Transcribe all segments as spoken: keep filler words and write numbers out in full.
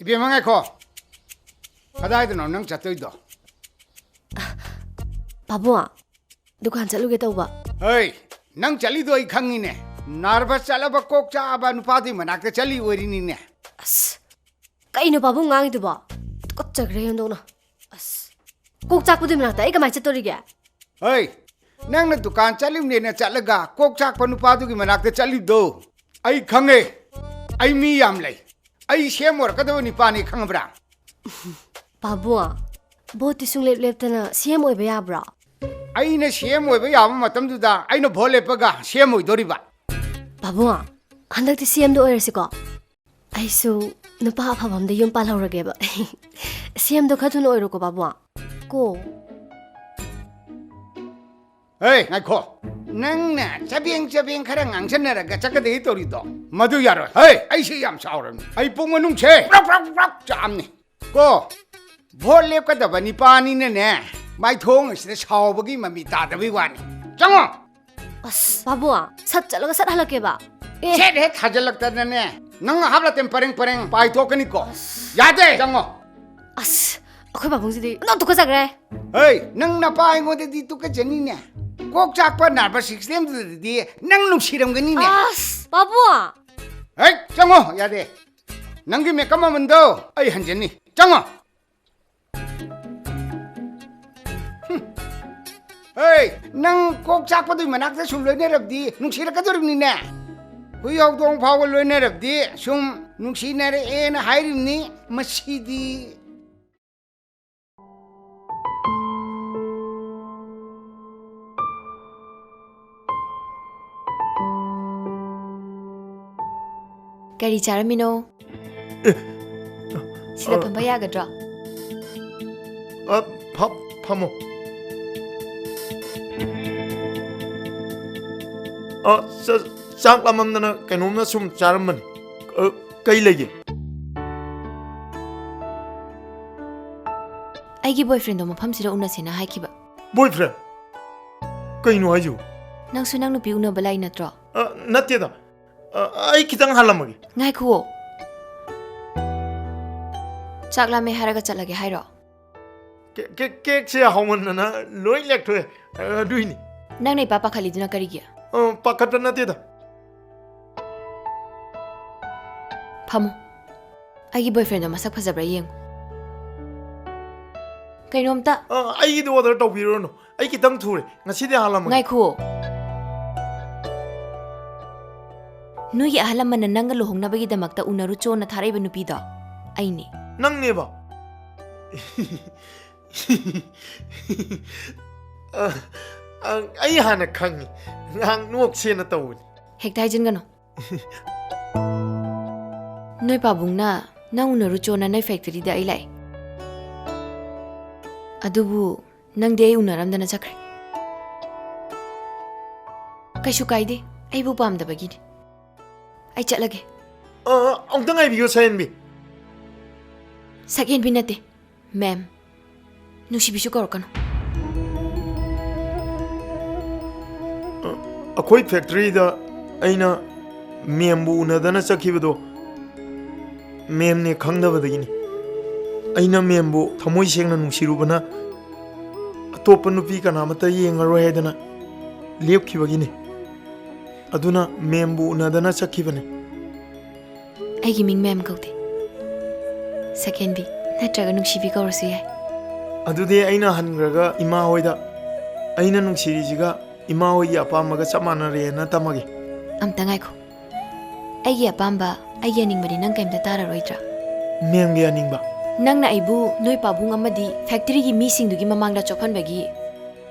ꯏꯕꯦꯝꯃ, ꯉꯥꯏꯈꯣ꯫ ꯀꯗꯥꯏꯗꯅꯣ ꯅꯪ ꯆꯠꯇꯣꯏꯗꯣ? ꯄꯥꯕꯨꯡ, ꯗꯨꯀꯥꯟ ꯆꯠꯂꯨꯒꯦ ꯇꯧꯕ꯫ ꯍꯩ, ꯅꯪ ꯆꯠꯂꯤꯗꯣ ꯑꯩ ꯈꯪꯉꯤꯅꯦ꯫ ꯅꯔꯚꯁ ꯆꯠꯂꯕ, ꯀꯣꯛ ꯆꯥꯛꯑꯕ ꯅꯨꯄꯥꯗꯨꯒꯤ ꯃꯅꯥꯛꯇ ꯆꯠꯂꯤ ꯑꯣꯏꯔꯤꯅꯤꯅꯦ꯫ ꯑꯁ, ꯀꯩꯅꯣ ꯄꯥꯕꯨꯡ ꯉꯥꯡꯉꯤꯗꯨꯕꯣ? ꯇꯨꯀꯠꯆꯈ꯭ꯔꯦ ꯑꯣꯟꯊꯣꯛꯅ꯫ ꯑꯁ, ꯀꯣꯛ ꯆꯥꯛꯄꯗꯨꯒꯤ ꯃꯅꯥꯛꯇ ꯑꯩ ꯀꯃꯥꯏꯅ ꯆꯠꯇꯣꯔꯤꯒꯦ? ꯍꯩ, ꯅꯪꯅ ꯗꯨꯀꯥꯟ ꯆꯠꯂꯤꯕꯅꯦꯅ ꯆꯠꯂꯒ ꯀꯣꯛ ꯆꯥꯛꯄ ꯅꯨꯄꯥꯗꯨꯒꯤ ꯃꯅꯥꯛꯇ ꯆꯠꯂꯤꯕꯗꯣ ꯑꯩ ꯈꯪꯉꯦ꯫ ꯑꯩ ꯃꯤ ꯌꯥꯝ ꯂꯩ꯫ ꯑꯩ ꯁꯤ ꯑꯦꯝ ꯑꯣꯏꯔꯛꯀꯗꯕ ꯅꯨꯄꯥꯅꯤ, ꯈꯪꯉꯕ꯭ꯔꯥ? ꯄꯥꯕꯨꯡ, ꯚꯣꯠꯇꯤ ꯁꯨꯡꯂꯦꯞ ꯂꯦꯞꯇꯅ ꯁꯤ ꯑꯦꯝ ꯑꯣꯏꯕ ꯌꯥꯕ꯭ꯔꯣ? ꯑꯩꯅ ꯁꯤ ꯑꯦꯝ ꯑꯣꯏꯕ ꯌꯥꯕ ꯃꯇꯝꯗꯨꯗ ꯑꯩꯅ ꯚꯣꯠ ꯂꯦꯞꯄꯒ ꯁꯤ ꯑꯦꯝ ꯑꯣꯏꯗꯣꯔꯤꯕ꯫ ꯄꯥꯕꯨꯡ, ꯍꯟꯗꯛꯇꯤ ꯁꯤ ꯑꯦꯝꯗꯣ ꯑꯣꯏꯔꯁꯤꯀꯣ꯫ ꯑꯩꯁꯨ ꯅꯨꯄꯥ ꯑꯐꯕ ꯑꯝꯗ ꯌꯨꯝ ꯄꯥꯜꯍꯧꯔꯒꯦꯕ꯫ ꯁꯤ ꯑꯦꯝꯗꯣ ꯈꯔ ꯊꯨꯅ ꯑꯣꯏꯔꯣꯀꯣ ꯄꯥꯕꯨꯡ꯫ ꯀꯣ꯫ ꯍꯦ, ꯉꯥꯏꯈꯣ꯫ ꯅꯪꯅ ꯆꯕꯦꯡ ꯆꯕꯦꯡ ꯈꯔ ꯉꯥꯡꯁꯟꯅꯔꯒ ꯆꯠꯀꯗꯧ ꯇꯧꯔꯤꯗꯣ, ꯃꯗꯨ ꯌꯥꯔꯣꯏ꯫ ꯍꯦ, ꯑꯩꯁꯦ ꯌꯥꯝ ꯁꯥꯎꯔꯕꯅꯤ꯫ ꯑꯩ ꯄꯨꯡ ꯃꯅꯨꯡꯁꯦ ꯄ꯭ꯔꯣꯛ ꯄ꯭ꯔꯣꯛ ꯄ꯭ꯔꯣꯛ ꯆꯥꯛꯑꯝꯅꯤ꯫ ꯀꯣ, ꯚꯣꯠ ꯂꯦꯞꯀꯗꯕ ꯅꯤꯄꯥꯅꯤꯅꯅꯦ, ꯃꯥꯏꯊꯣꯡ ꯑꯁꯤꯗ ꯁꯥꯎꯕꯒꯤ ꯃꯃꯤ ꯇꯥꯗꯕꯩ ꯋꯥꯅꯤ꯫ ꯆꯪꯉꯣ! ꯑꯁ, ꯄꯥꯕꯨꯡ, ꯁꯠ ꯆꯠꯂꯒ ꯁꯠ ꯍꯜꯂꯛꯀꯦꯕ꯫ ꯑꯦ꯫ ꯁꯦꯠ ꯍꯦꯛ ꯊꯥꯖꯤꯜꯂꯛꯇꯅꯅꯦ, ꯅꯪ ꯍꯥꯞꯂꯇꯦꯟ ꯄꯔꯦꯡ ꯄꯔꯦꯡ ꯄꯥꯏꯊꯣꯛꯀꯅꯤꯀꯣ꯫ ꯑꯁ꯫ ꯌꯥꯗꯦ! ꯆꯪꯉꯣ! ꯑꯁ, ꯑꯩꯈꯣꯏ ꯄꯥꯕꯨꯡꯁꯤꯗꯤ ꯑꯣꯟꯊꯣꯛ ꯇꯨꯀꯠꯆꯈ꯭ꯔꯦ꯫ ꯍꯩ, ꯅꯪ ꯅꯄꯥ ꯑꯩꯉꯣꯟꯗꯗꯤ ꯇꯨꯀꯠꯆꯅꯤꯅꯦ꯫ ꯀꯣꯛ ꯆꯥꯛꯄ ꯅꯔꯚꯁ ꯁꯤꯁꯇꯦꯝꯗꯨꯗꯗꯤ ꯅꯪ ꯅꯨꯡꯁꯤꯔꯝꯒꯅꯤꯅꯦ꯫ ꯑꯁ, ꯄꯥꯕꯨꯡ! ꯍꯩ, ꯆꯪꯉꯣ, ꯌꯥꯗꯦ꯫ ꯅꯪꯒꯤ ꯃꯦꯀꯞ ꯃꯃꯟꯗꯣ ꯑꯩ ꯍꯟꯖꯟꯅꯤ꯫ ꯆꯪꯉꯣ꯫ ꯍꯨꯝ꯫ ꯍꯩ, ꯅꯪ ꯀꯣꯛ ꯆꯥꯛꯄꯗꯨꯒꯤ ꯃꯅꯥꯛꯇ ꯁꯨꯝ ꯂꯣꯏꯅꯔꯕꯗꯤ ꯅꯨꯡꯁꯤꯔꯛꯀꯗꯣꯔꯤꯕꯅꯤꯅꯦ꯫ ꯍꯨꯏ ꯍꯧꯗꯣꯡ ꯐꯥꯎꯕ ꯂꯣꯏꯅꯔꯕꯗꯤ ꯁꯨꯝ ꯅꯨꯡꯁꯤꯅꯔꯛꯑꯦꯅ ꯍꯥꯏꯔꯤꯕꯅꯤ꯫ ꯃꯁꯤꯗꯤ꯫ ꯀꯔꯤ ꯆꯥꯔꯝꯃꯤꯅꯣ? ꯑꯦ꯫ ꯁꯤꯗ ꯑ꯫ ꯐꯝꯕ ꯌꯥꯒꯗ꯭ꯔꯣ? ꯑ, ꯐꯝ-, ꯐꯝꯃꯣ꯫ ꯑ, ꯆ-, ꯆꯥꯛ ꯂꯥꯝꯃꯝꯗꯅ ꯀꯩꯅꯣꯝꯅ ꯁꯨꯝ ꯆꯥꯔꯝꯕꯅꯤ꯫ ꯑ, ꯀꯩ ꯂꯩꯒꯦ? ꯑꯩꯒꯤ ꯕꯣꯏꯐ꯭ꯔꯦꯟꯗꯣ ꯃꯐꯝꯁꯤꯗ ꯎꯅꯁꯦꯅ ꯍꯥꯏꯈꯤꯕ꯫ ꯕꯣꯏꯐ꯭ꯔꯦꯟ? ꯀꯩꯅꯣ ꯍꯥꯏꯁꯤꯕꯨ? ꯅꯪꯁꯨ ꯅꯪ ꯅꯨꯄꯤ ꯎꯅꯕ ꯂꯥꯛꯏ ꯅꯠꯇ꯭ꯔꯣ? ꯑ, ꯅꯠꯇꯦꯗ꯫ ꯑ, ꯑꯩ ꯈꯤꯇꯪ ꯍꯥꯜꯂꯝꯃꯒꯦ꯫ ꯉꯥꯏꯈꯨꯑꯣ꯫ ꯆꯥꯛ ꯂꯥꯝꯃꯦ ꯍꯥꯏꯔꯒ ꯆꯠꯂꯒꯦ ꯍꯥꯏꯔꯣ? ꯀꯦꯛ ꯀꯦꯛ ꯀꯦꯛꯁꯦ ꯍꯥꯎꯃꯟꯗꯅ ꯂꯣꯏ ꯂꯦꯛꯊꯣꯛꯑꯦ꯫ ꯑꯗꯨꯏꯅꯤ꯫ ꯅꯪꯅ ꯏꯄꯥ ꯄꯥꯈꯠꯂꯤꯗꯨꯅ ꯀꯔꯤꯒꯤ? ꯑ, ꯄꯥꯈꯠꯄ ꯅꯠꯇꯦꯗ꯫ ꯐꯝꯃꯣ꯫ ꯑꯩꯒꯤ ꯕꯣꯏꯐ꯭ꯔꯦꯟꯗꯣ ꯃꯁꯛ ꯐꯖꯕ꯭ꯔꯥ ꯌꯦꯡꯉꯨ꯫ ꯀꯩꯅꯣꯝꯇ ꯑ, ꯑꯩꯒꯤꯗꯤ ꯑꯣꯔꯗꯔ ꯇꯧꯕꯤꯔꯨꯔꯅꯨ꯫ ꯑꯩ ꯈꯤꯇꯪ ꯊꯨꯔꯦ꯫ ꯉꯁꯤꯗꯤ ꯍꯥꯜꯂꯝꯃꯒꯦ꯫ ꯉꯥꯏꯈꯨꯑꯣ꯫ ꯅꯣꯏꯒꯤ ꯑꯍꯜ ꯂꯃꯟꯅ ꯅꯪꯒ ꯂꯨꯍꯣꯡꯅꯕꯒꯤꯗꯃꯛꯇ ꯎꯅꯔꯨꯆꯣꯅ ꯊꯥꯔꯛꯏꯕ ꯅꯨꯄꯤꯗꯣ ꯑꯩꯅꯤ꯫ ꯅꯪꯅꯦꯕ? ꯑ, ꯑ, ꯑꯩ ꯍꯥꯟꯅ ꯈꯪꯉꯤ꯫ ꯉꯥꯏꯍꯥꯛ ꯅꯣꯛꯁꯦꯅ ꯇꯧꯕꯅꯤ꯫ ꯍꯦꯛꯇ ꯍꯥꯏꯖꯤꯟꯒꯅꯨ꯫ ꯅꯣꯏ ꯄꯥꯕꯨꯡꯅ ꯅꯪ ꯎꯅꯔꯨꯆꯣꯅ ꯅꯣꯏ ꯐꯦꯛꯇꯔꯤꯗ ꯑꯩ ꯂꯥꯛꯑꯦ꯫ ꯑꯗꯨꯕꯨ ꯅꯪꯗꯤ ꯑꯩ ꯎꯅꯔꯝꯗꯅ ꯆꯠꯈ꯭ꯔꯦ꯫ ꯀꯩꯁꯨ ꯀꯥꯏꯗꯦ, ꯑꯩꯕꯨ ꯄꯥꯝꯗꯕꯒꯤꯅꯤ꯫ ꯑꯩ ꯆꯠꯂꯒꯦ꯫ ꯑ, ꯑꯃꯨꯛꯇ ꯉꯥꯏꯕꯤꯌꯨ, ꯁꯍꯦꯟꯕꯤ꯫ ꯁꯛꯍꯦꯟꯕꯤ ꯅꯠꯇꯦ, ꯃꯦꯝ꯫ ꯅꯨꯡꯁꯤꯕꯤꯁꯨ ꯀꯧꯔꯛꯀꯅꯨ꯫ ꯑ, ꯑꯩꯈꯣꯏ ꯐꯦꯛꯇꯔꯤꯗ ꯑꯩꯅ ꯃꯦꯝꯕꯨ ꯎꯅꯗꯅ ꯆꯠꯈꯤꯕꯗꯣ ꯃꯦꯝꯅꯦ ꯈꯪꯗꯕꯗꯒꯤꯅꯤ꯫ ꯑꯩꯅ ꯃꯦꯝꯕꯨ ꯊꯃꯣꯏ ꯁꯦꯡꯅ ꯅꯨꯡꯁꯤꯔꯨꯕꯅ ꯑꯇꯣꯞꯄ ꯅꯨꯄꯤ ꯀꯅꯥꯃꯠꯇ ꯌꯦꯡꯉꯔꯣꯏ ꯍꯥꯏꯗꯅ ꯂꯦꯞꯈꯤꯕꯒꯤꯅꯤ꯫ ꯑꯗꯨꯅ ꯃꯦꯝꯕꯨ ꯎꯅꯗꯅ ꯆꯠꯈꯤꯕꯅꯤ꯫ ꯑꯩꯒꯤ ꯃꯤꯡ ꯃꯦꯝ ꯀꯧꯗꯦ꯫ ꯁꯛꯍꯦꯟꯕꯤ ꯅꯠꯇ꯭ꯔꯒ ꯅꯨꯡꯁꯤꯕꯤ ꯀꯧꯔꯁꯨ ꯌꯥꯏ꯫ ꯑꯗꯨꯗꯤ ꯑꯩꯅ ꯍꯟꯈ꯭ꯔꯒ ꯏꯃꯥ ꯍꯣꯏꯗ ꯑꯩꯅ ꯅꯨꯡꯁꯤꯔꯤꯁꯤꯒ ꯏꯃꯥ ꯍꯣꯏꯒꯤ ꯑꯄꯥꯝꯕꯒ ꯆꯞ ꯃꯥꯟꯅꯔꯦꯅ ꯇꯝꯃꯒꯦ꯫ ꯑꯝꯇ ꯉꯥꯏꯈꯣ꯫ ꯑꯩꯒꯤ ꯑꯄꯥꯝꯕ, ꯑꯩꯒꯤ ꯑꯅꯤꯡꯕꯗꯤ ꯅꯪ ꯀꯩꯝꯇ ꯇꯥꯔꯔꯣꯏꯗ꯭ꯔꯥ? ꯃꯦꯝꯒꯤ ꯑꯅꯤꯡꯕ? ꯅꯪꯅ ꯑꯩꯕꯨ ꯅꯣꯏ ꯄꯥꯕꯨꯡ ꯑꯃꯗꯤ ꯐꯦꯛꯇꯔꯤꯒꯤ ꯃꯤꯁꯤꯡꯗꯨꯒꯤ ꯃꯃꯥꯡꯗ ꯆꯣꯞꯍꯟꯕꯒꯤ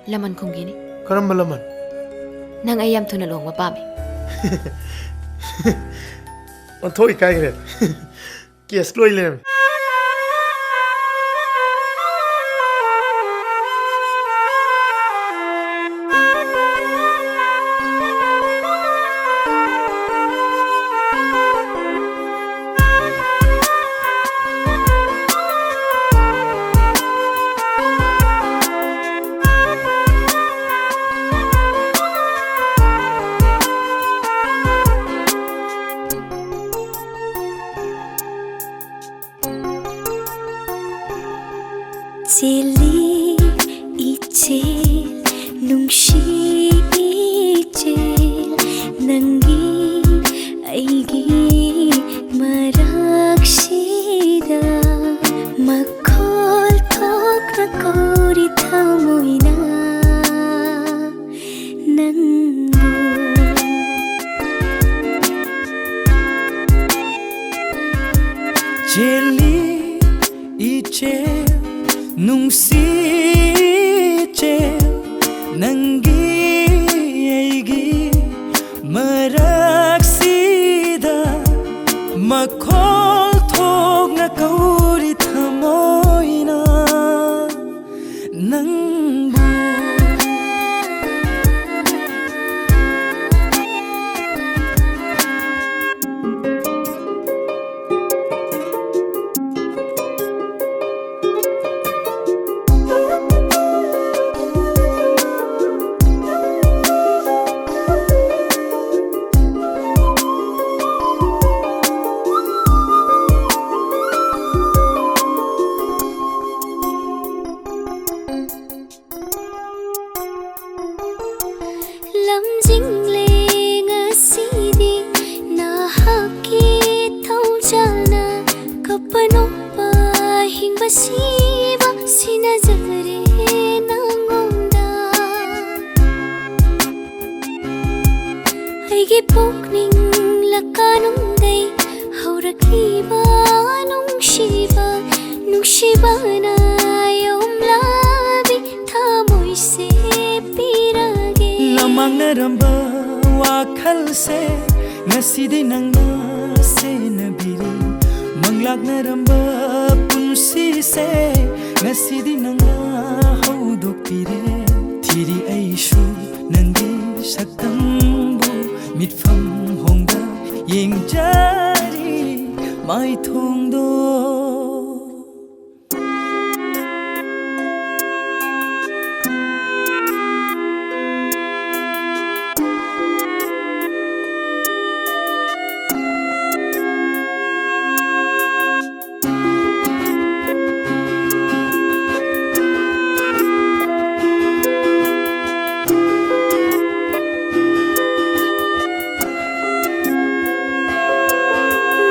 ꯂꯃꯟ ꯈꯨꯝꯈꯤꯅꯤ꯫ ꯀꯔꯝꯕ ꯂꯃꯟ? ꯅꯪ ꯑꯩ ꯌꯥꯝ ꯊꯨꯅ ꯂꯨꯍꯣꯡꯕ ꯄꯥꯝꯃꯤ꯫ ꯑꯣꯟꯊꯣꯛ ꯏꯀꯥꯏꯈ꯭ꯔꯦ꯫ ꯀꯦꯁ ꯂꯣꯏ ꯂꯩꯔꯝꯃꯤ꯫ ꯅꯪꯕꯨ꯫ ꯆꯦꯜꯂꯤ ꯏꯆꯦꯜ ꯅꯨꯡꯁꯤ ꯏꯆꯦꯜ, ꯅꯪꯒꯤ ꯑꯩꯒꯤ ꯃꯔꯛꯁꯤꯗ ꯃꯈꯣꯜ ꯊꯣꯛꯅ ꯀꯧꯔꯤ ꯊꯃꯣꯏꯅ ꯅꯪꯕꯨ꯫ ꯂꯝꯖꯤꯡꯂꯦ ꯉꯁꯤꯗꯤ ꯅꯍꯥꯛꯀꯤ ꯊꯧꯖꯥꯜꯅ, ꯀꯞꯄ ꯅꯣꯛꯄ ꯍꯤꯡꯕ ꯁꯤꯕ ꯁꯤꯟꯅꯖꯔꯦ ꯅꯉꯣꯟꯗ꯫ ꯑꯩꯒꯤ ꯄꯨꯛꯅꯤꯡ ꯂꯀꯥꯅꯨꯡꯗꯩ ꯍꯧꯔꯛꯂꯤꯕ ꯅꯨꯡꯁꯤꯕ, ꯅꯨꯡꯁꯤꯕꯅ ꯌꯣꯝꯂꯕꯤ ꯊꯃꯣꯏꯁꯦ ꯄꯤꯔꯒꯦ꯫ ꯂꯃꯥꯡꯅꯔꯝꯕ ꯋꯥꯈꯜꯁꯦ ꯉꯁꯤꯗꯤ ꯅꯪꯅ ꯁꯦꯟꯅꯕꯤꯔꯦ꯫ ꯃꯪꯂꯥꯛꯅꯔꯝꯕ ꯄꯨꯟꯁꯤꯁꯦ ꯉꯁꯤꯗꯤ ꯅꯪꯅ ꯍꯧꯗꯣꯛꯄꯤꯔꯦ꯫ ꯊꯤꯔꯤ ꯑꯩꯁꯨ ꯅꯪꯒꯤ ꯁꯛꯇꯝꯕꯨ, ꯃꯤꯠꯐꯝ ꯍꯣꯡꯗ ꯌꯦꯡꯖꯔꯤ ꯃꯥꯏꯊꯣꯡꯗꯣ꯫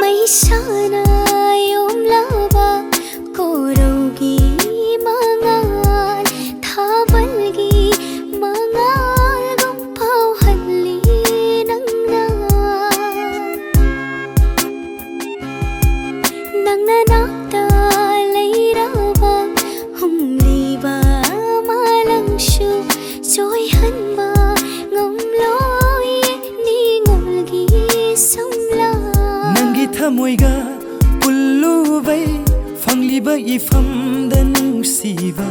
ꯃꯩꯁꯥꯅ ꯌꯣꯝꯂꯕ ꯀꯣꯔꯧꯒꯤ ꯃꯉꯥꯜ, ꯊꯥꯕꯜꯒꯤ ꯃꯉꯥꯜꯒꯨꯝ ꯊꯃꯣꯏꯒ ꯄꯨꯜꯂꯨꯕꯩ ꯐꯪꯂꯤꯕ ꯏꯐꯝꯗ ꯅꯨꯡꯁꯤꯕ,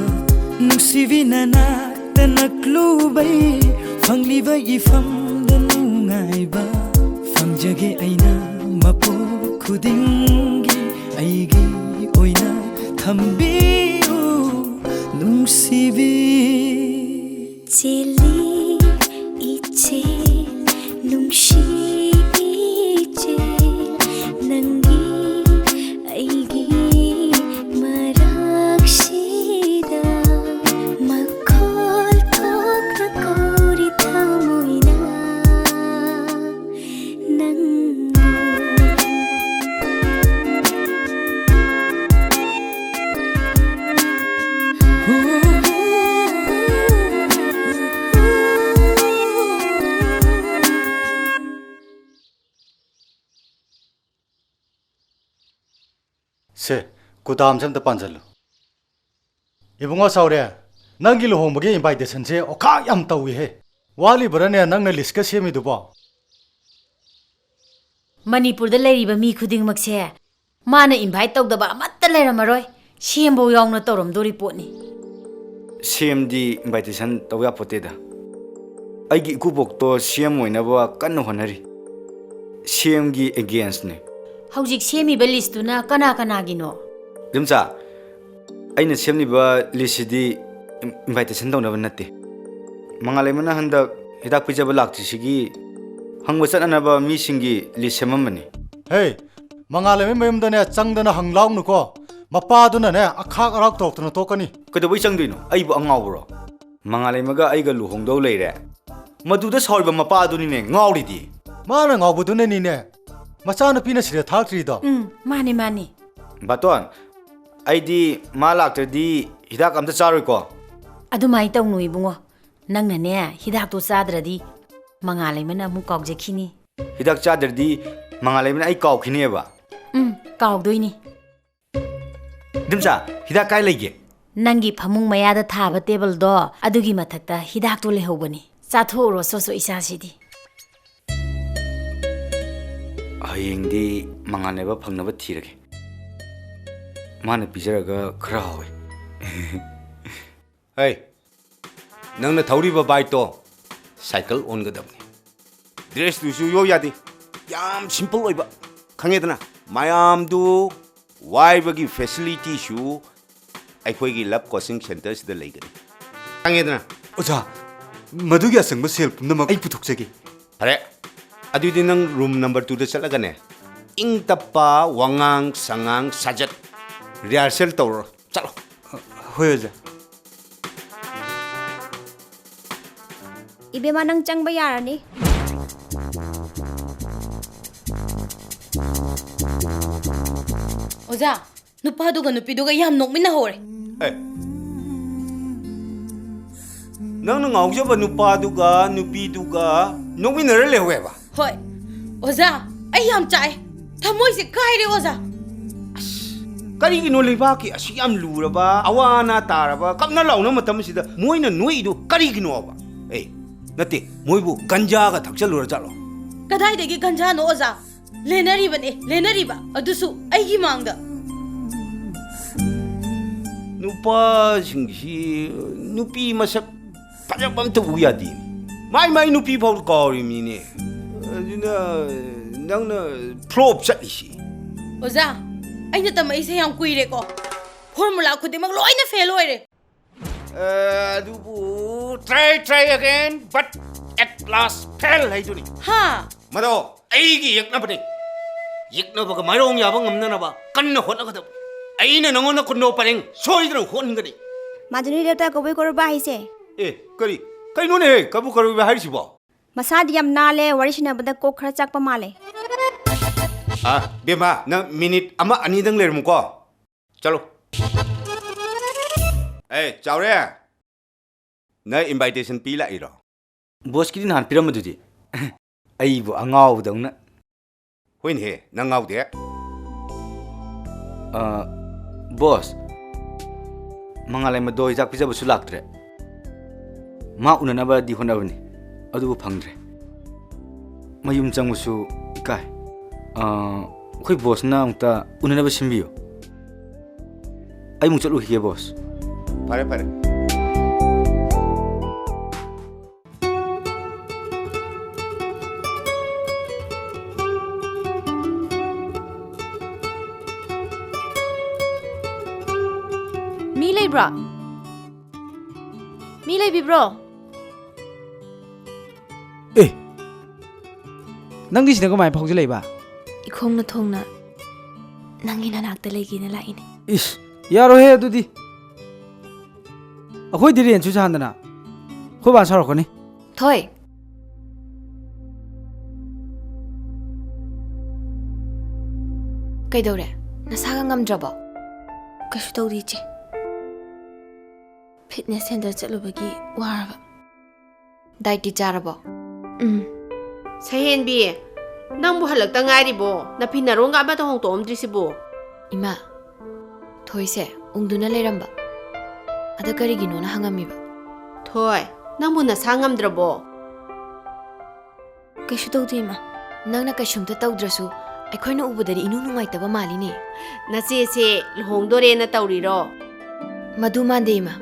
ꯅꯨꯡꯁꯤꯕꯤ ꯅꯅꯥꯛꯇ ꯅꯛꯂꯨꯕꯩ ꯐꯪꯂꯤꯕ ꯏꯐꯝꯗ ꯅꯨꯡꯉꯥꯏꯕ ꯐꯪꯖꯒꯦ ꯑꯩꯅ ꯃꯄꯣꯛ ꯈꯨꯗꯤꯡꯒꯤ ꯑꯩꯒꯤ ꯑꯣꯏꯅ ꯊꯝꯕꯤꯌꯨ ꯅꯨꯡꯁꯤꯕꯤ꯫ ꯆꯦꯜꯂꯤ ꯏꯆꯦꯜ ꯅꯨꯡꯁꯤ ꯏꯆꯦꯜ ꯅꯪꯒꯤ ꯑꯩꯒꯤ ꯃꯔꯛꯁꯤꯗ ꯃꯈꯣꯜ ꯊꯣꯛꯅ ꯀꯧꯔꯤ ꯊꯃꯣꯏꯅ ꯅꯪꯕꯨ꯫ ꯁꯦ, ꯀꯨꯗꯥꯝꯁꯦ ꯑꯝꯇ ꯄꯥꯟꯁꯤꯜꯂꯨ꯫ ꯏꯕꯨꯡꯉꯣ ꯆꯥꯎꯔꯦ, ꯅꯪꯒꯤ ꯂꯨꯍꯣꯡꯕꯒꯤ ꯏꯟꯚꯥꯏꯇꯦꯁꯟꯁꯦ ꯑꯣꯈꯥꯛ ꯌꯥꯝ ꯇꯧꯏꯍꯦ꯫ ꯋꯥꯠꯂꯤꯕ꯭ꯔꯥꯅꯦ ꯅꯪꯅ ꯂꯤꯁꯀ ꯁꯦꯝꯃꯤꯗꯨꯕꯣ? ꯃꯅꯤꯄꯨꯔꯗ ꯂꯩꯔꯤꯕ ꯃꯤ ꯈꯨꯗꯤꯡꯃꯛꯁꯦ ꯃꯥꯅ ꯏꯟꯚꯥꯏꯠ ꯇꯧꯗꯕ ꯑꯃꯠꯇ ꯂꯩꯔꯝꯃꯔꯣꯏ꯫ ꯁꯦꯝꯕꯧ ꯌꯥꯎꯅ ꯇꯧꯔꯝꯗꯣꯔꯤ ꯄꯣꯠꯅꯤ꯫ ꯁꯦꯝꯗꯤ ꯏꯟꯚꯥꯏꯇꯦꯁꯟ ꯇꯧ ꯌꯥꯄꯣꯠꯇꯦꯗ꯫ ꯑꯩꯒꯤ ꯏꯀꯨꯕꯣꯛꯇꯣ ꯁꯦꯝ ꯑꯣꯏꯅꯕ ꯀꯟꯅ ꯍꯣꯠꯅꯔꯤ꯫ ꯁꯦꯝꯒꯤ ꯑꯦꯒꯦꯟꯁꯅꯦ꯫ ꯍꯧꯖꯤꯛ ꯁꯦꯝꯃꯤꯕ ꯂꯤꯁꯇꯨꯅ ꯀꯅꯥ ꯀꯅꯥꯒꯤꯅꯣ? ꯏꯗꯣꯝꯆꯥ, ꯑꯩꯅ ꯁꯦꯝꯂꯤꯕ ꯂꯤꯁꯁꯤꯗꯤ ꯏꯟꯚꯥꯏꯇꯦꯁꯟ ꯇꯧꯅꯕ ꯅꯠꯇꯦ꯫ ꯃꯉꯥꯂꯩꯃꯅ ꯍꯟꯗꯛ ꯍꯤꯗꯥꯛ ꯄꯤꯖꯕ ꯂꯥꯛꯇ꯭ꯔꯤꯁꯤꯒꯤ ꯍꯪꯕ ꯆꯠꯅꯅꯕ ꯃꯤꯁꯤꯡꯒꯤ ꯂꯤꯁ ꯁꯦꯝꯃꯝꯕꯅꯤ꯫ ꯍꯦ, ꯃꯉꯥꯂꯩꯃ ꯃꯌꯨꯝꯗꯅꯦ ꯆꯪꯗꯅ ꯍꯪ ꯂꯥꯎꯅꯨꯀꯣ꯫ ꯃꯄꯥꯗꯨꯅꯅꯦ ꯑꯈꯥꯛ ꯑꯔꯥꯎ ꯇꯧꯔꯛꯇꯅ ꯇꯣꯛꯀꯅꯤ꯫ ꯀꯩꯗꯧꯕꯩ ꯆꯪꯗꯣꯏꯅꯣ? ꯑꯩꯕꯨ ꯑꯉꯥꯎꯕꯔꯣ? ꯃꯉꯥꯂꯩꯃꯒ ꯑꯩꯒ ꯂꯨꯍꯣꯡꯗꯧ ꯂꯩꯔꯦ꯫ ꯃꯗꯨꯗ ꯁꯥꯎꯔꯤꯕ ꯃꯄꯥꯗꯨꯅꯤꯅꯦ ꯉꯥꯎꯔꯤꯗꯤ꯫ ꯃꯥꯅ ꯉꯥꯎꯕꯗꯨꯅꯅꯤꯅꯦ ꯃꯆꯥꯅꯨꯄꯤꯅ ꯁꯤꯗ ꯊꯥꯔꯛꯇ꯭ꯔꯤꯗꯣ꯫ ꯎꯝ, ꯃꯥꯅꯤ, ꯃꯥꯅꯤ꯫ ꯕꯥꯇꯣꯟ, ꯑꯩꯗꯤ ꯃꯥ ꯂꯥꯛꯇ꯭ꯔꯗꯤ ꯍꯤꯗꯥꯛ ꯑꯝꯇ ꯆꯥꯔꯣꯏꯀꯣ꯫ ꯑꯗꯨꯃꯥꯏꯅ ꯇꯧꯅꯨ ꯏꯕꯨꯡꯉꯣ꯫ ꯅꯪꯅꯅꯦ ꯍꯤꯗꯥꯛꯇꯣ ꯆꯥꯗ꯭ꯔꯗꯤ ꯃꯉꯥꯂꯩꯃꯅ ꯑꯃꯨꯛ ꯀꯥꯎꯖꯈꯤꯅꯤ꯫ ꯍꯤꯗꯥꯛ ꯆꯥꯗ꯭ꯔꯗꯤ ꯃꯉꯥꯂꯩꯃꯅ ꯑꯩ ꯀꯥꯎꯈꯤꯅꯦꯕ꯫ ꯎꯝ, ꯀꯥꯎꯗꯣꯏꯅꯤ꯫ ꯏꯗꯣꯝꯆꯥ, ꯍꯤꯗꯥꯛ ꯀꯥꯏ ꯂꯩꯒꯦ? ꯅꯪꯒꯤ ꯐꯃꯨꯡ ꯃꯌꯥꯗ ꯊꯥꯕ ꯇꯦꯕꯜꯗꯣ, ꯑꯗꯨꯒꯤ ꯃꯊꯛꯇ ꯍꯤꯗꯥꯛꯇꯣ ꯂꯩꯍꯧꯕꯅꯤ꯫ ꯆꯥꯊꯣꯛꯎꯔꯣ ꯁꯣꯁꯣ ꯏꯁꯥꯁꯤꯗꯤ꯫ ꯍꯌꯦꯡꯗꯤ ꯃꯉꯥꯜ ꯂꯩꯕ ꯐꯪꯅꯕ ꯊꯤꯔꯒꯦ꯫ ꯃꯥꯅ ꯄꯤꯖꯔꯒ ꯈꯔ ꯍꯥꯎꯋꯦ꯫ ꯍꯩ, ꯅꯪꯅ ꯊꯧꯔꯤꯕ ꯕꯥꯏꯛꯇꯣ ꯁꯥꯏꯀꯜ ꯑꯣꯟꯒꯗꯕꯅꯤ꯫ ꯗ꯭ꯔꯦꯁꯇꯨꯁꯨ ꯏꯌꯣ ꯌꯥꯗꯦ, ꯌꯥꯝ ꯁꯤꯝꯄꯜ ꯑꯣꯏꯕ, ꯈꯪꯉꯦꯗꯅ? ꯃꯌꯥꯝꯗꯨ ꯋꯥꯏꯕꯒꯤ ꯐꯦꯁꯤꯂꯤꯇꯤꯁꯨ ꯑꯩꯈꯣꯏꯒꯤ ꯂꯕ ꯀꯣꯆꯤꯡ ꯁꯦꯟꯇꯔꯁꯤꯗ ꯂꯩꯒꯅꯤ, ꯈꯪꯉꯦꯗꯅ? ꯑꯣꯖꯥ, ꯃꯗꯨꯒꯤ ꯑꯆꯪꯕ ꯁꯦꯜ ꯄꯨꯝꯅꯃꯛ ꯑꯩ ꯄꯨꯊꯣꯛꯆꯒꯦ꯫ ꯐꯔꯦ, ꯑꯗꯨꯗꯤ ꯅꯪ ꯔꯨꯝ ꯅꯝꯕꯔ ꯇꯨꯗ ꯆꯠꯂꯒꯅꯦ, ꯏꯪ ꯇꯞꯄ ꯋꯥꯉꯥꯡ ꯁꯉꯥꯡ ꯁꯥꯖꯠ ꯔꯤꯍꯥꯔꯁꯦꯜ ꯇꯧꯔꯣ꯫ ꯆꯠꯂꯣ꯫ ꯍꯣꯏ, ꯑꯣꯖꯥ꯫ ꯏꯕꯦꯝꯃ, ꯅꯪ ꯆꯪꯕ ꯌꯥꯔꯅꯤ꯫ ꯑꯣꯖꯥ, ꯅꯨꯄꯥꯗꯨꯒ ꯅꯨꯄꯤꯗꯨꯒ ꯌꯥꯝ ꯅꯣꯛꯃꯤꯟꯅꯍꯧꯔꯦ꯫ ꯑꯦ, ꯅꯪꯅ ꯉꯥꯎꯖꯕ ꯅꯨꯄꯥꯗꯨꯒ ꯅꯨꯄꯤꯗꯨꯒ ꯅꯣꯛꯃꯤꯟꯅꯔ ꯂꯩꯍꯧꯋꯦꯕ? ꯍꯣꯏ꯫ ꯑꯣꯖꯥ, ꯑꯩ ꯌꯥꯝ ꯆꯥꯛꯑꯦ꯫ ꯊꯃꯣꯏꯁꯦ ꯀꯥꯏꯔꯦ, ꯑꯣꯖꯥ꯫ ꯑꯁ, ꯀꯔꯤꯒꯤꯅꯣ ꯂꯩꯕꯥꯛꯀꯤ ꯑꯁꯨꯛ ꯌꯥꯝ ꯂꯨꯔꯕ, ꯑꯋꯥ ꯑꯅꯥ ꯇꯥꯔꯕ, ꯀꯞꯅ ꯂꯥꯎꯅ ꯃꯇꯝꯁꯤꯗ ꯃꯣꯏꯅ ꯅꯣꯛꯏꯗꯨ ꯀꯔꯤꯒꯤꯅꯣꯕ? ꯑꯦ, ꯅꯠꯇꯦ, ꯃꯣꯏꯕꯨ ꯒꯟꯖꯥꯒ ꯊꯛꯆꯜꯂꯨꯔ ꯖꯥꯠꯂꯣ? ꯀꯗꯥꯏꯗꯒꯤ ꯒꯟꯖꯥꯅꯣ, ꯑꯣꯖꯥ? ꯂꯦꯟꯅꯔꯤꯕꯅꯦ, ꯂꯦꯟꯅꯔꯤꯕ, ꯑꯗꯨꯁꯨ ꯑꯩꯒꯤ ꯃꯥꯡꯗ꯫ ꯅꯨꯄꯥꯁꯤꯡꯁꯤ ꯅꯨꯄꯤ ꯃꯁꯛ ꯐꯖꯕ ꯑꯝꯇ ꯎ ꯌꯥꯗꯦ꯫ ꯃꯥꯏ ꯃꯥꯏ ꯅꯨꯄꯤ ꯐꯥꯎ ꯀꯥꯎꯔꯤꯃꯤꯅꯦ꯫ ꯑꯗꯨꯅ ꯅꯪꯅ ꯐ꯭ꯂꯣꯞ ꯆꯠꯂꯤꯁꯤ꯫ ꯑꯣꯖꯥ, ꯑꯩꯅ ꯇꯝꯃꯛꯏꯁꯦ ꯌꯥꯝ ꯀꯨꯏꯔꯦꯀꯣ꯫ ꯐꯣꯔꯃꯨꯂꯥ ꯈꯨꯗꯤꯡꯃꯛ ꯂꯣꯏꯅ ꯐꯦꯜ ꯑꯣꯏꯔꯦ꯫ ꯑꯦ, ꯑꯗꯨꯕꯨ try, try again, but at last fail ꯍꯥꯏꯗꯨꯅꯤ꯫ ꯍꯥ? ꯃꯗꯣ ꯑꯩꯒꯤ ꯌꯦꯛꯅꯕꯅꯤ꯫ ꯌꯦꯛꯅꯕꯒ ꯃꯥꯏꯔꯣꯡ ꯌꯥꯕ ꯉꯝꯅꯅꯕ ꯀꯟꯅ ꯍꯣꯠꯅꯒꯗꯕ꯫ ꯑꯩꯅ ꯅꯉꯣꯟꯗ ꯀꯨꯟꯗꯣ ꯄꯔꯦꯡ ꯁꯣꯏꯗꯅ ꯍꯣꯟꯒꯅꯤ꯫ ꯃꯥꯗꯨꯅꯤ ꯂꯦꯞꯇ ꯀꯧꯕꯩ ꯀꯧꯔꯨꯕ ꯍꯥꯏꯁꯦ꯫ ꯑꯦ, ꯀꯔꯤ? ꯀꯩꯅꯣꯅꯦꯍꯦ, ꯀꯕꯨ ꯀꯔꯨꯕ ꯍꯥꯏꯔꯤꯁꯤꯕꯣ? ꯃꯁꯥꯗꯤ ꯌꯥꯝ ꯅꯥꯜꯂꯦ, ꯋꯥꯔꯤ ꯁꯥꯟꯅꯕꯗ ꯀꯣꯛ ꯈꯔ ꯆꯥꯛꯄ ꯃꯥꯜꯂꯦ꯫ ꯑ, ꯕꯦꯝꯃ, ꯅꯪ ꯃꯤꯅꯤꯠ ꯑꯃ ꯑꯅꯤꯗꯪ ꯂꯩꯔꯝꯃꯨꯀꯣ꯫ ꯆꯠꯂꯣ꯫ ꯑꯦ, ꯆꯥꯎꯔꯦ꯫ ꯅꯪ invitation ꯄꯤ ꯂꯥꯛꯏꯔꯣ? ꯕꯣꯁꯀꯤꯗꯤ ꯅꯍꯥꯟ ꯄꯤꯔꯝꯕꯗꯨꯗꯤ꯫ ꯑꯩꯕꯨ ꯑꯉꯥꯎꯕꯗꯧꯅ꯫ ꯍꯣꯏꯅꯦꯍꯦ, ꯅꯪ ꯉꯥꯎꯗꯦ꯫ ꯑ, ꯕꯣꯁ, ꯃꯉꯥꯂꯩꯃꯗꯣ ꯍꯤꯗꯥꯛ ꯄꯤꯖꯕꯁꯨ ꯂꯥꯛꯇ꯭ꯔꯦ꯫ ꯃꯥ ꯎꯅꯅꯕꯗꯤ ꯍꯣꯠꯅꯕꯅꯤ, ꯑꯗꯨꯕꯨ ꯐꯪꯗ꯭ꯔꯦ꯫ ꯃꯌꯨꯝ ꯆꯪꯕꯁꯨ ꯏꯀꯥꯏ꯫ ꯑꯥ, ꯑꯩꯈꯣꯏ ꯕꯣꯁꯅ ꯑꯃꯨꯛꯇ ꯎꯅꯅꯕ ꯁꯤꯟꯕꯤꯌꯨ꯫ ꯑꯩ ꯑꯃꯨꯛ ꯆꯠꯂꯨꯈꯤꯒꯦ, ꯕꯣꯁ꯫ ꯐꯔꯦ, ꯐꯔꯦ꯫ ꯃꯤ ꯂꯩꯕ꯭ꯔꯣ? ꯃꯤ ꯂꯩꯕꯤꯕ꯭ꯔꯣ? ꯑꯦ, ꯅꯪꯗꯤ ꯁꯤꯗ ꯀꯃꯥꯏꯅ ꯐꯥꯎꯖꯜꯂꯛꯏꯕ? ꯏꯈꯣꯡꯅ ꯊꯣꯡꯅ ꯅꯪꯒꯤ ꯅꯅꯥꯛꯇ ꯂꯩꯒꯦꯅ ꯂꯥꯛꯏꯅꯦ꯫ ꯏꯁ, ꯌꯥꯔꯣꯏꯍꯦ ꯑꯗꯨꯗꯤ꯫ ꯑꯩꯈꯣꯏꯗꯤ ꯔꯦꯟꯁꯨ ꯁꯥꯟꯗꯅ꯫ ꯑꯩꯈꯣꯏ ꯕꯥ ꯁꯥꯎꯔꯛꯀꯅꯤ꯫ ꯊꯣꯏ꯫ ꯀꯩꯗꯧꯔꯦ? ꯅꯁꯥꯒ ꯉꯝꯗ꯭ꯔꯕꯣ? ꯀꯩꯁꯨ ꯇꯧꯗꯦ, ꯏꯆꯦ꯫ ꯐꯤꯠꯅꯦꯁ ꯁꯦꯟꯇꯔ ꯆꯠꯂꯨꯕꯒꯤ ꯋꯥꯔꯕ꯫ ꯗꯥꯏꯠꯇꯤ ꯆꯥꯔꯕꯣ? ꯎꯝ꯫ ꯁꯍꯦꯟꯕꯤ, ꯅꯪꯕꯨ ꯍꯜꯂꯛꯇ ꯉꯥꯏꯔꯤꯕꯣ? ꯅꯐꯤ ꯅꯔꯣꯟꯒ ꯑꯃꯠꯇ ꯍꯣꯡꯇꯣꯛꯑꯝꯗ꯭ꯔꯤꯁꯤꯕꯨ? ꯏꯃꯥ, ꯊꯣꯏꯁꯦ ꯎꯪꯗꯨꯅ ꯂꯩꯔꯝꯕ꯫ ꯑꯗ ꯀꯔꯤꯒꯤꯅꯣꯅ ꯍꯪꯉꯝꯃꯤꯕ꯫ ꯊꯣꯏ, ꯅꯪꯕꯨ ꯅꯁꯥ ꯉꯝꯗ꯭ꯔꯕꯣ? ꯀꯩꯁꯨ ꯇꯧꯗꯦ, ꯏꯃꯥ꯫ ꯅꯪꯅ ꯀꯩꯁꯨꯝꯇ ꯇꯧꯗ꯭ꯔꯁꯨ ꯑꯩꯈꯣꯏꯅ ꯎꯕꯗꯗꯤ ꯏꯅꯨꯡ ꯅꯨꯡꯉꯥꯏꯇꯕ ꯃꯥꯜꯂꯤꯅꯦ꯫ ꯅꯆꯦꯁꯦ ꯂꯨꯍꯣꯡꯗꯣꯔꯦꯅ ꯇꯧꯔꯤꯔꯣ? ꯃꯗꯨ ꯃꯥꯟꯗꯦ, ꯏꯃꯥ꯫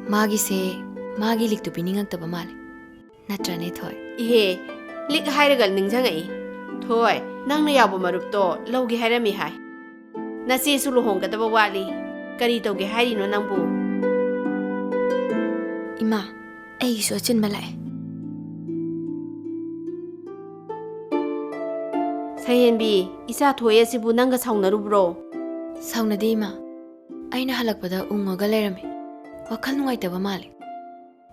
ꯃꯥꯒꯤꯁꯦ ꯃꯥꯒꯤ ꯂꯤꯛꯇꯨ ꯄꯤꯅꯤꯡꯉꯛꯇꯕ ꯃꯥꯜꯂꯦ꯫ ꯅꯠꯇ꯭ꯔꯅꯦ, ꯊꯣꯏ? ꯏꯍꯦ, ꯂꯤꯛ ꯍꯥꯏꯔꯒ ꯅꯤꯡꯁꯤꯡꯉꯛꯏ꯫ ꯊꯣꯏ, ꯅꯪꯅ ꯌꯥꯎꯕ ꯃꯔꯨꯞꯇꯣ ꯂꯧꯒꯦ ꯍꯥꯏꯔꯝꯃꯤ ꯍꯥꯏ꯫ ꯅꯆꯦꯁꯨ ꯂꯨꯍꯣꯡꯒꯗꯕ ꯋꯥꯠꯂꯤ꯫ ꯀꯔꯤ ꯇꯧꯒꯦ ꯍꯥꯏꯔꯤꯅꯣ ꯅꯪꯕꯨ? ꯏꯃꯥ, ꯑꯩꯒꯤꯁꯨ ꯑꯆꯤꯟꯕ ꯂꯥꯛꯑꯦ꯫ ꯁꯍꯦꯟꯕꯤ, ꯏꯆꯥ ꯊꯣꯏ ꯑꯁꯤꯕꯨ ꯅꯪꯒ ꯁꯥꯎꯅꯔꯨꯕ꯭ꯔꯣ? ꯁꯥꯎꯅꯗꯦ, ꯏꯃꯥ꯫ ꯑꯩꯅ ꯍꯜꯂꯛꯄꯗ ꯎꯪꯉꯒ ꯂꯩꯔꯝꯃꯦ꯫ ꯋꯥꯈꯜ ꯅꯨꯡꯉꯥꯏꯇꯕ ꯃꯥꯜꯂꯦ꯫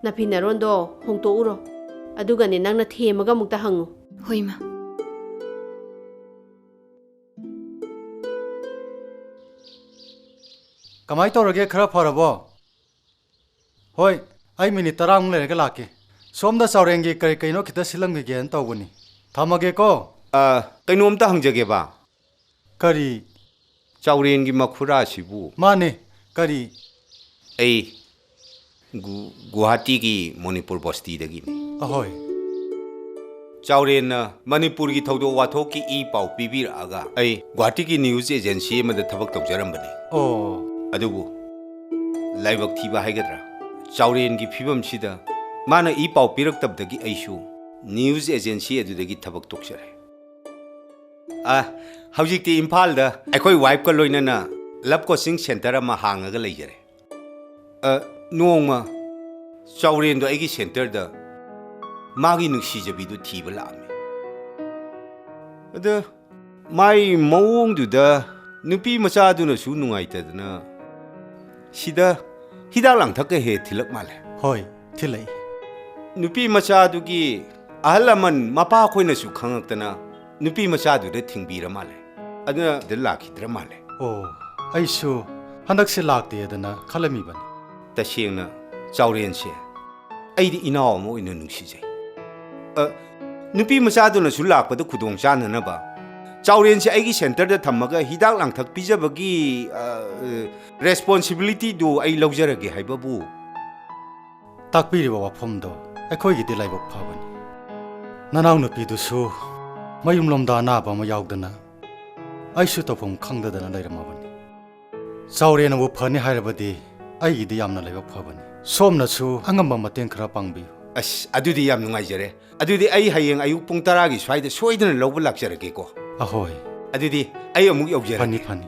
ꯅꯐꯤ ꯅꯔꯣꯟꯗꯣ ꯍꯣꯡꯇꯣꯛꯎꯔꯣ꯫ ꯑꯗꯨꯒꯅꯦ, ꯅꯪꯅ ꯊꯦꯝꯃꯒ ꯑꯃꯨꯛꯇ ꯍꯪꯉꯨ꯫ ꯍꯣꯏ, ꯏꯃꯥ꯫ ꯀꯃꯥꯏ ꯇꯧꯔꯒꯦ? ꯈꯔ ꯐꯔꯕꯣ? ꯍꯣꯏ, ꯑꯩ ꯃꯤꯅꯤꯠ ꯇꯔꯥꯃꯨꯛ ꯂꯩꯔꯒ ꯂꯥꯛꯀꯦ꯫ ꯁꯣꯝꯗ ꯆꯥꯎꯔꯦꯟꯒꯤ ꯀꯔꯤ ꯀꯩꯅꯣ ꯈꯤꯇ ꯁꯤꯜꯂꯝꯈꯤꯒꯦꯅ ꯇꯧꯕꯅꯤ꯫ ꯊꯝꯃꯒꯦꯀꯣ꯫ ꯑ, ꯀꯩꯅꯣꯝꯇ ꯍꯪꯖꯒꯦꯕ꯫ ꯀꯔꯤ? ꯆꯥꯎꯔꯦꯟꯒꯤ ꯃꯈꯨꯔꯥꯁꯤꯕꯨ? ꯃꯥꯅꯦ, ꯀꯔꯤ? ꯑꯩ ꯒꯨ-, ꯒꯨꯋꯥꯍꯥꯇꯤꯒꯤ ꯃꯣꯅꯤꯄꯨꯔ ꯕꯁꯇꯤꯗꯒꯤꯅꯦ꯫ ꯑꯍꯣꯏ꯫ ꯆꯥꯎꯔꯦꯟꯅ ꯃꯅꯤꯄꯨꯔꯒꯤ ꯊꯧꯗꯣꯛ ꯋꯥꯊꯣꯛꯀꯤ ꯏ ꯄꯥꯎ ꯄꯤꯕꯤꯔꯛꯑꯒ ꯑꯩ ꯒꯨꯋꯥꯍꯥꯇꯤꯒꯤ ꯅ꯭ꯌꯨꯁ ꯑꯦꯖꯦꯟꯁꯤ ꯑꯃꯗ ꯊꯕꯛ ꯇꯧꯖꯔꯝꯕꯅꯤ꯫ ꯑꯣ꯫ ꯑꯗꯨꯕꯨ ꯂꯥꯏꯕꯛ ꯊꯤꯕ ꯍꯥꯏꯒꯗ꯭ꯔꯥ, ꯆꯥꯎꯔꯦꯟꯒꯤ ꯐꯤꯕꯝꯁꯤꯗ ꯃꯥꯅ ꯏ ꯄꯥꯎ ꯄꯤꯔꯛꯇꯕꯗꯒꯤ ꯑꯩꯁꯨ ꯅ꯭ꯌꯨꯁ ꯑꯦꯖꯦꯟꯁꯤ ꯑꯗꯨꯗꯒꯤ ꯊꯕꯛ ꯇꯣꯛꯆꯔꯦ꯫ ꯑ, ꯍꯧꯖꯤꯛꯇꯤ ꯏꯝꯐꯥꯜꯗ ꯑꯩꯈꯣꯏ ꯋꯥꯏꯐꯀ ꯂꯣꯏꯅꯅ ꯂꯕ ꯀꯣꯆꯤꯡ ꯁꯦꯟꯇꯔ ꯑꯃ ꯍꯥꯡꯉꯒ ꯂꯩꯖꯔꯦ꯫ ꯑ, ꯅꯣꯡꯃ ꯆꯥꯎꯔꯦꯟꯗꯣ ꯑꯩꯒꯤ ꯁꯦꯟꯇꯔꯗ ꯃꯥꯒꯤ ꯅꯨꯡꯁꯤꯖꯕꯤꯗꯨ ꯊꯤꯕ ꯂꯥꯛꯑꯝꯃꯤ꯫ ꯑꯗ ꯃꯥꯏ ꯃꯑꯣꯡꯗꯨꯗ ꯅꯨꯄꯤ ꯃꯆꯥꯗꯨꯅꯁꯨ ꯅꯨꯡꯉꯥꯏꯇꯗꯅ ꯁꯤꯗ ꯍꯤꯗꯥꯛ ꯂꯥꯡꯊꯛꯀ ꯍꯦꯛ ꯊꯤꯜꯂꯛ ꯃꯥꯜꯂꯦ꯫ ꯍꯣꯏ, ꯊꯤꯜꯂꯛꯏ꯫ ꯅꯨꯄꯤ ꯃꯆꯥꯗꯨꯒꯤ ꯑꯍꯜ ꯂꯃꯟ ꯃꯄꯥ ꯑꯩꯈꯣꯏꯅꯁꯨ ꯈꯪꯉꯛꯇꯅ ꯅꯨꯄꯤ ꯃꯆꯥꯗꯨꯗ ꯊꯤꯡꯕꯤꯔ ꯃꯥꯜꯂꯦ꯫ ꯑꯗꯨꯅ ꯑꯗꯨ ꯂꯥꯛꯈꯤꯗ꯭ꯔ ꯃꯥꯜꯂꯦ꯫ ꯑꯣ, ꯑꯩꯁꯨ ꯍꯟꯗꯛꯁꯦ ꯂꯥꯛꯇꯦꯗꯅ ꯈꯜꯂꯝꯃꯤꯕꯅꯤ꯫ ꯇꯁꯦꯡꯅ ꯆꯥꯎꯔꯦꯟꯁꯦ ꯑꯩꯗꯤ ꯏꯅꯥꯎ ꯑꯃ ꯑꯣꯏꯅ ꯅꯨꯡꯁꯤꯖꯩ꯫ ꯑ, ꯅꯨꯄꯤ ꯃꯆꯥꯗꯨꯅꯁꯨ ꯂꯥꯛꯄꯗ ꯈꯨꯗꯣꯡ ꯆꯥꯅꯅꯕ ꯆꯥꯎꯔꯦꯟꯁꯦ ꯑꯩꯒꯤ ꯁꯦꯟꯇꯔꯗ ꯊꯝꯃꯒ ꯍꯤꯗꯥꯛ ꯂꯥꯡꯊꯛ ꯄꯤꯖꯕꯒꯤ, ꯑ, ꯔꯦꯁꯄꯣꯟꯁꯤꯕꯤꯂꯤꯇꯤꯗꯨ ꯑꯩ ꯂꯧꯖꯔꯒꯦ ꯍꯥꯏꯕꯕꯨ꯫ ꯇꯥꯛꯄꯤꯔꯤꯕ ꯋꯥꯐꯝꯗꯣ ꯑꯩꯈꯣꯏꯒꯤꯗꯤ ꯂꯥꯏꯕꯛ ꯐꯕꯅꯤ꯫ ꯅꯅꯥꯎꯅꯨꯄꯤꯗꯨꯁꯨ ꯃꯌꯨꯝꯂꯣꯝꯗ ꯑꯅꯥꯕ ꯑꯃ ꯌꯥꯎꯗꯅ ꯑꯩꯁꯨ ꯇꯧꯐꯝ ꯈꯪꯗꯗꯅ ꯂꯩꯔꯝꯃꯕꯅꯤ꯫ ꯆꯥꯎꯔꯦꯟꯅꯕꯨ ꯐꯅꯤ ꯍꯥꯏꯔꯕꯗꯤ ꯑꯩꯒꯤꯗꯤ ꯌꯥꯝꯅ ꯂꯥꯏꯕꯛ ꯐꯕꯅꯤ꯫ ꯁꯣꯝꯅꯁꯨ ꯑꯉꯝꯕ ꯃꯇꯦꯡ ꯈꯔ ꯄꯥꯡꯕꯤꯌꯨ꯫ ꯑꯁ, ꯑꯗꯨꯗꯤ ꯌꯥꯝ ꯅꯨꯡꯉꯥꯏꯖꯔꯦ꯫ ꯑꯗꯨꯗꯤ ꯑꯩ ꯍꯌꯦꯡ ꯑꯌꯨꯛ ꯄꯨꯡ ꯇꯔꯥꯒꯤ ꯁ꯭ꯋꯥꯏꯗ ꯁꯣꯏꯗꯅ ꯂꯧꯕ ꯂꯥꯛꯆꯔꯒꯦꯀꯣ꯫ ꯑꯍꯣꯏ꯫ ꯑꯗꯨꯗꯤ ꯑꯩ ꯑꯃꯨꯛ ꯌꯧꯖꯔꯒꯦ꯫ ꯐꯅꯤ, ꯐꯅꯤ꯫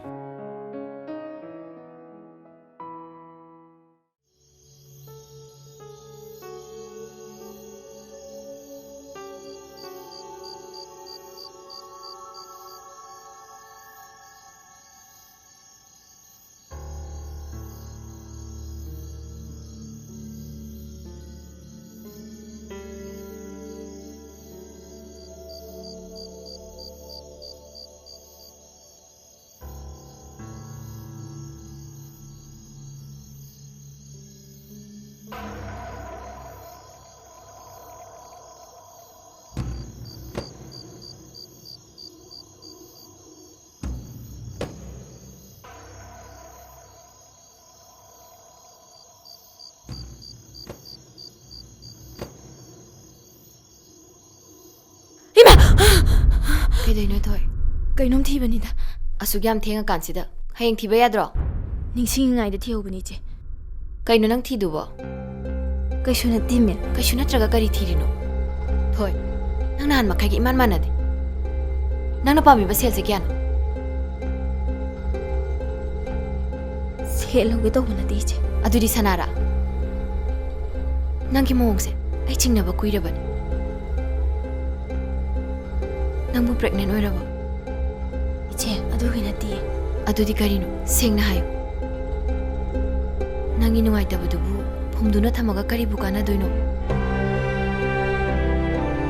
ꯀꯩꯗꯧꯅꯣ, ꯊꯣꯏ? ꯀꯩꯅꯣꯝ ꯊꯤꯕꯅꯤꯗ꯫ ꯑꯁꯨꯛ ꯌꯥꯝ ꯊꯦꯡꯉꯀꯥꯟꯁꯤꯗ꯫ ꯍꯌꯦꯡ ꯊꯤꯕ ꯌꯥꯗ꯭ꯔꯣ? ꯅꯤꯡꯁꯤꯡꯉꯤꯉꯩꯗ ꯊꯤꯍꯧꯕꯅꯤ, ꯏꯆꯦ꯫ ꯀꯩꯅꯣ ꯅꯪ ꯊꯤꯗꯨꯕꯣ? ꯀꯩꯁꯨ ꯅꯠꯇꯦ, ꯃꯦꯝ꯫ ꯀꯩꯁꯨ ꯅꯠꯇ꯭ꯔꯒ ꯀꯔꯤ ꯊꯤꯔꯤꯅꯣ? ꯊꯣꯏ, ꯅꯪ ꯅꯍꯥꯟ ꯃꯈꯩꯒ ꯏꯃꯥꯟ ꯃꯥꯟꯅꯗꯦ꯫ ꯅꯪꯅ ꯄꯥꯝꯃꯤꯕ ꯁꯦꯜꯁꯦ ꯀꯌꯥꯅꯣ? ꯁꯦꯜ ꯂꯧꯒꯦ ꯇꯧꯕ ꯅꯠꯇꯦ, ꯏꯆꯦ꯫ ꯑꯗꯨꯗꯤ ꯁꯅꯥꯔꯥ? ꯅꯪꯒꯤ ꯃꯑꯣꯡꯁꯦ ꯑꯩ ꯆꯤꯡꯅꯕ ꯀꯨꯏꯔꯕꯅꯤ꯫ ꯅꯪꯕꯨ pregnant ꯑꯣꯏꯔꯕꯣ? ꯏꯆꯦ, ꯑꯗꯨꯒꯤ ꯅꯠꯇꯤꯌꯦ꯫ ꯑꯗꯨꯗꯤ ꯀꯔꯤꯅꯣ? ꯁꯦꯡꯅ ꯍꯥꯏꯌꯨ꯫ ꯅꯪꯒꯤ ꯅꯨꯡꯉꯥꯏꯇꯕꯗꯨꯕꯨ ꯐꯨꯝꯗꯨꯅ ꯊꯝꯃꯒ ꯀꯔꯤꯕꯨ ꯀꯥꯟꯅꯗꯣꯏꯅꯣ?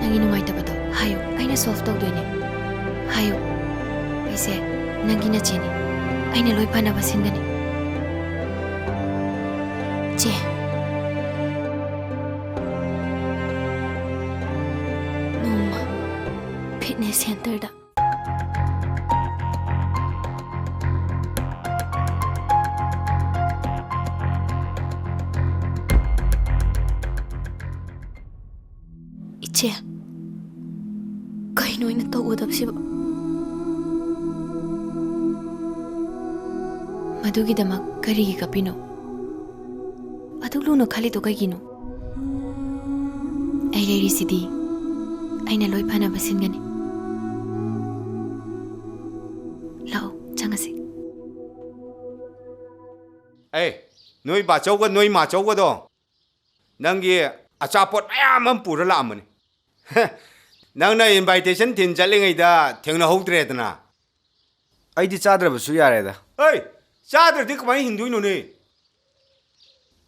ꯅꯪꯒꯤ ꯅꯨꯡꯉꯥꯏꯇꯕꯗꯣ ꯍꯥꯏꯌꯨ, ꯑꯩꯅ solve ꯇꯧꯗꯣꯏꯅꯦ꯫ ꯍꯥꯏꯌꯨ, ꯑꯩꯁꯦ ꯅꯪꯒꯤ ꯅꯆꯦꯅꯤ, ꯑꯩꯅ ꯂꯣꯏ ꯐꯅꯕ ꯁꯤꯟꯒꯅꯤ꯫ ꯆꯦ, ꯅꯣꯡꯃ fitness centerꯗ꯫ ꯏꯆꯦ, ꯀꯩꯅꯣ ꯑꯩꯅ ꯇꯧꯒꯗꯕꯁꯤꯕꯣ? ꯃꯗꯨꯒꯤꯗꯃꯛ ꯀꯔꯤꯒꯤ ꯀꯞꯄꯤꯅꯣ? ꯑꯗꯨꯛ ꯂꯨꯅ ꯈꯜꯂꯤꯗꯣ ꯀꯩꯒꯤꯅꯣ? ꯑꯩ ꯂꯩꯔꯤꯁꯤꯗꯤ, ꯑꯩꯅ ꯂꯣꯏ ꯐꯅꯕ ꯁꯤꯟꯒꯅꯤ꯫ ꯂꯥꯛꯑꯣ, ꯆꯪꯉꯁꯤ꯫ ꯑꯦ, ꯅꯣꯏ ꯕꯥꯆꯧꯒ ꯅꯣꯏ ꯃꯥꯆꯧꯒꯗꯣ ꯅꯪꯒꯤ ꯑꯆꯥꯄꯣꯠ ꯃꯌꯥꯝ ꯑꯃ ꯄꯨꯔ ꯂꯥꯛꯑꯝꯕꯅꯤ꯫ ꯅꯪꯅ invitation ꯊꯤꯟ ꯆꯠꯂꯤꯉꯩꯗ ꯊꯦꯡꯅꯍꯧꯗ꯭ꯔꯦꯗꯅ꯫ ꯑꯩꯗꯤ ꯆꯥꯗ꯭ꯔꯕꯁꯨ ꯌꯥꯔꯦꯗ꯫ ꯑꯩ ꯆꯥꯗ꯭ꯔꯗꯤ ꯀꯃꯥꯏꯅ ꯍꯤꯡꯗꯣꯏꯅꯣꯅꯦ?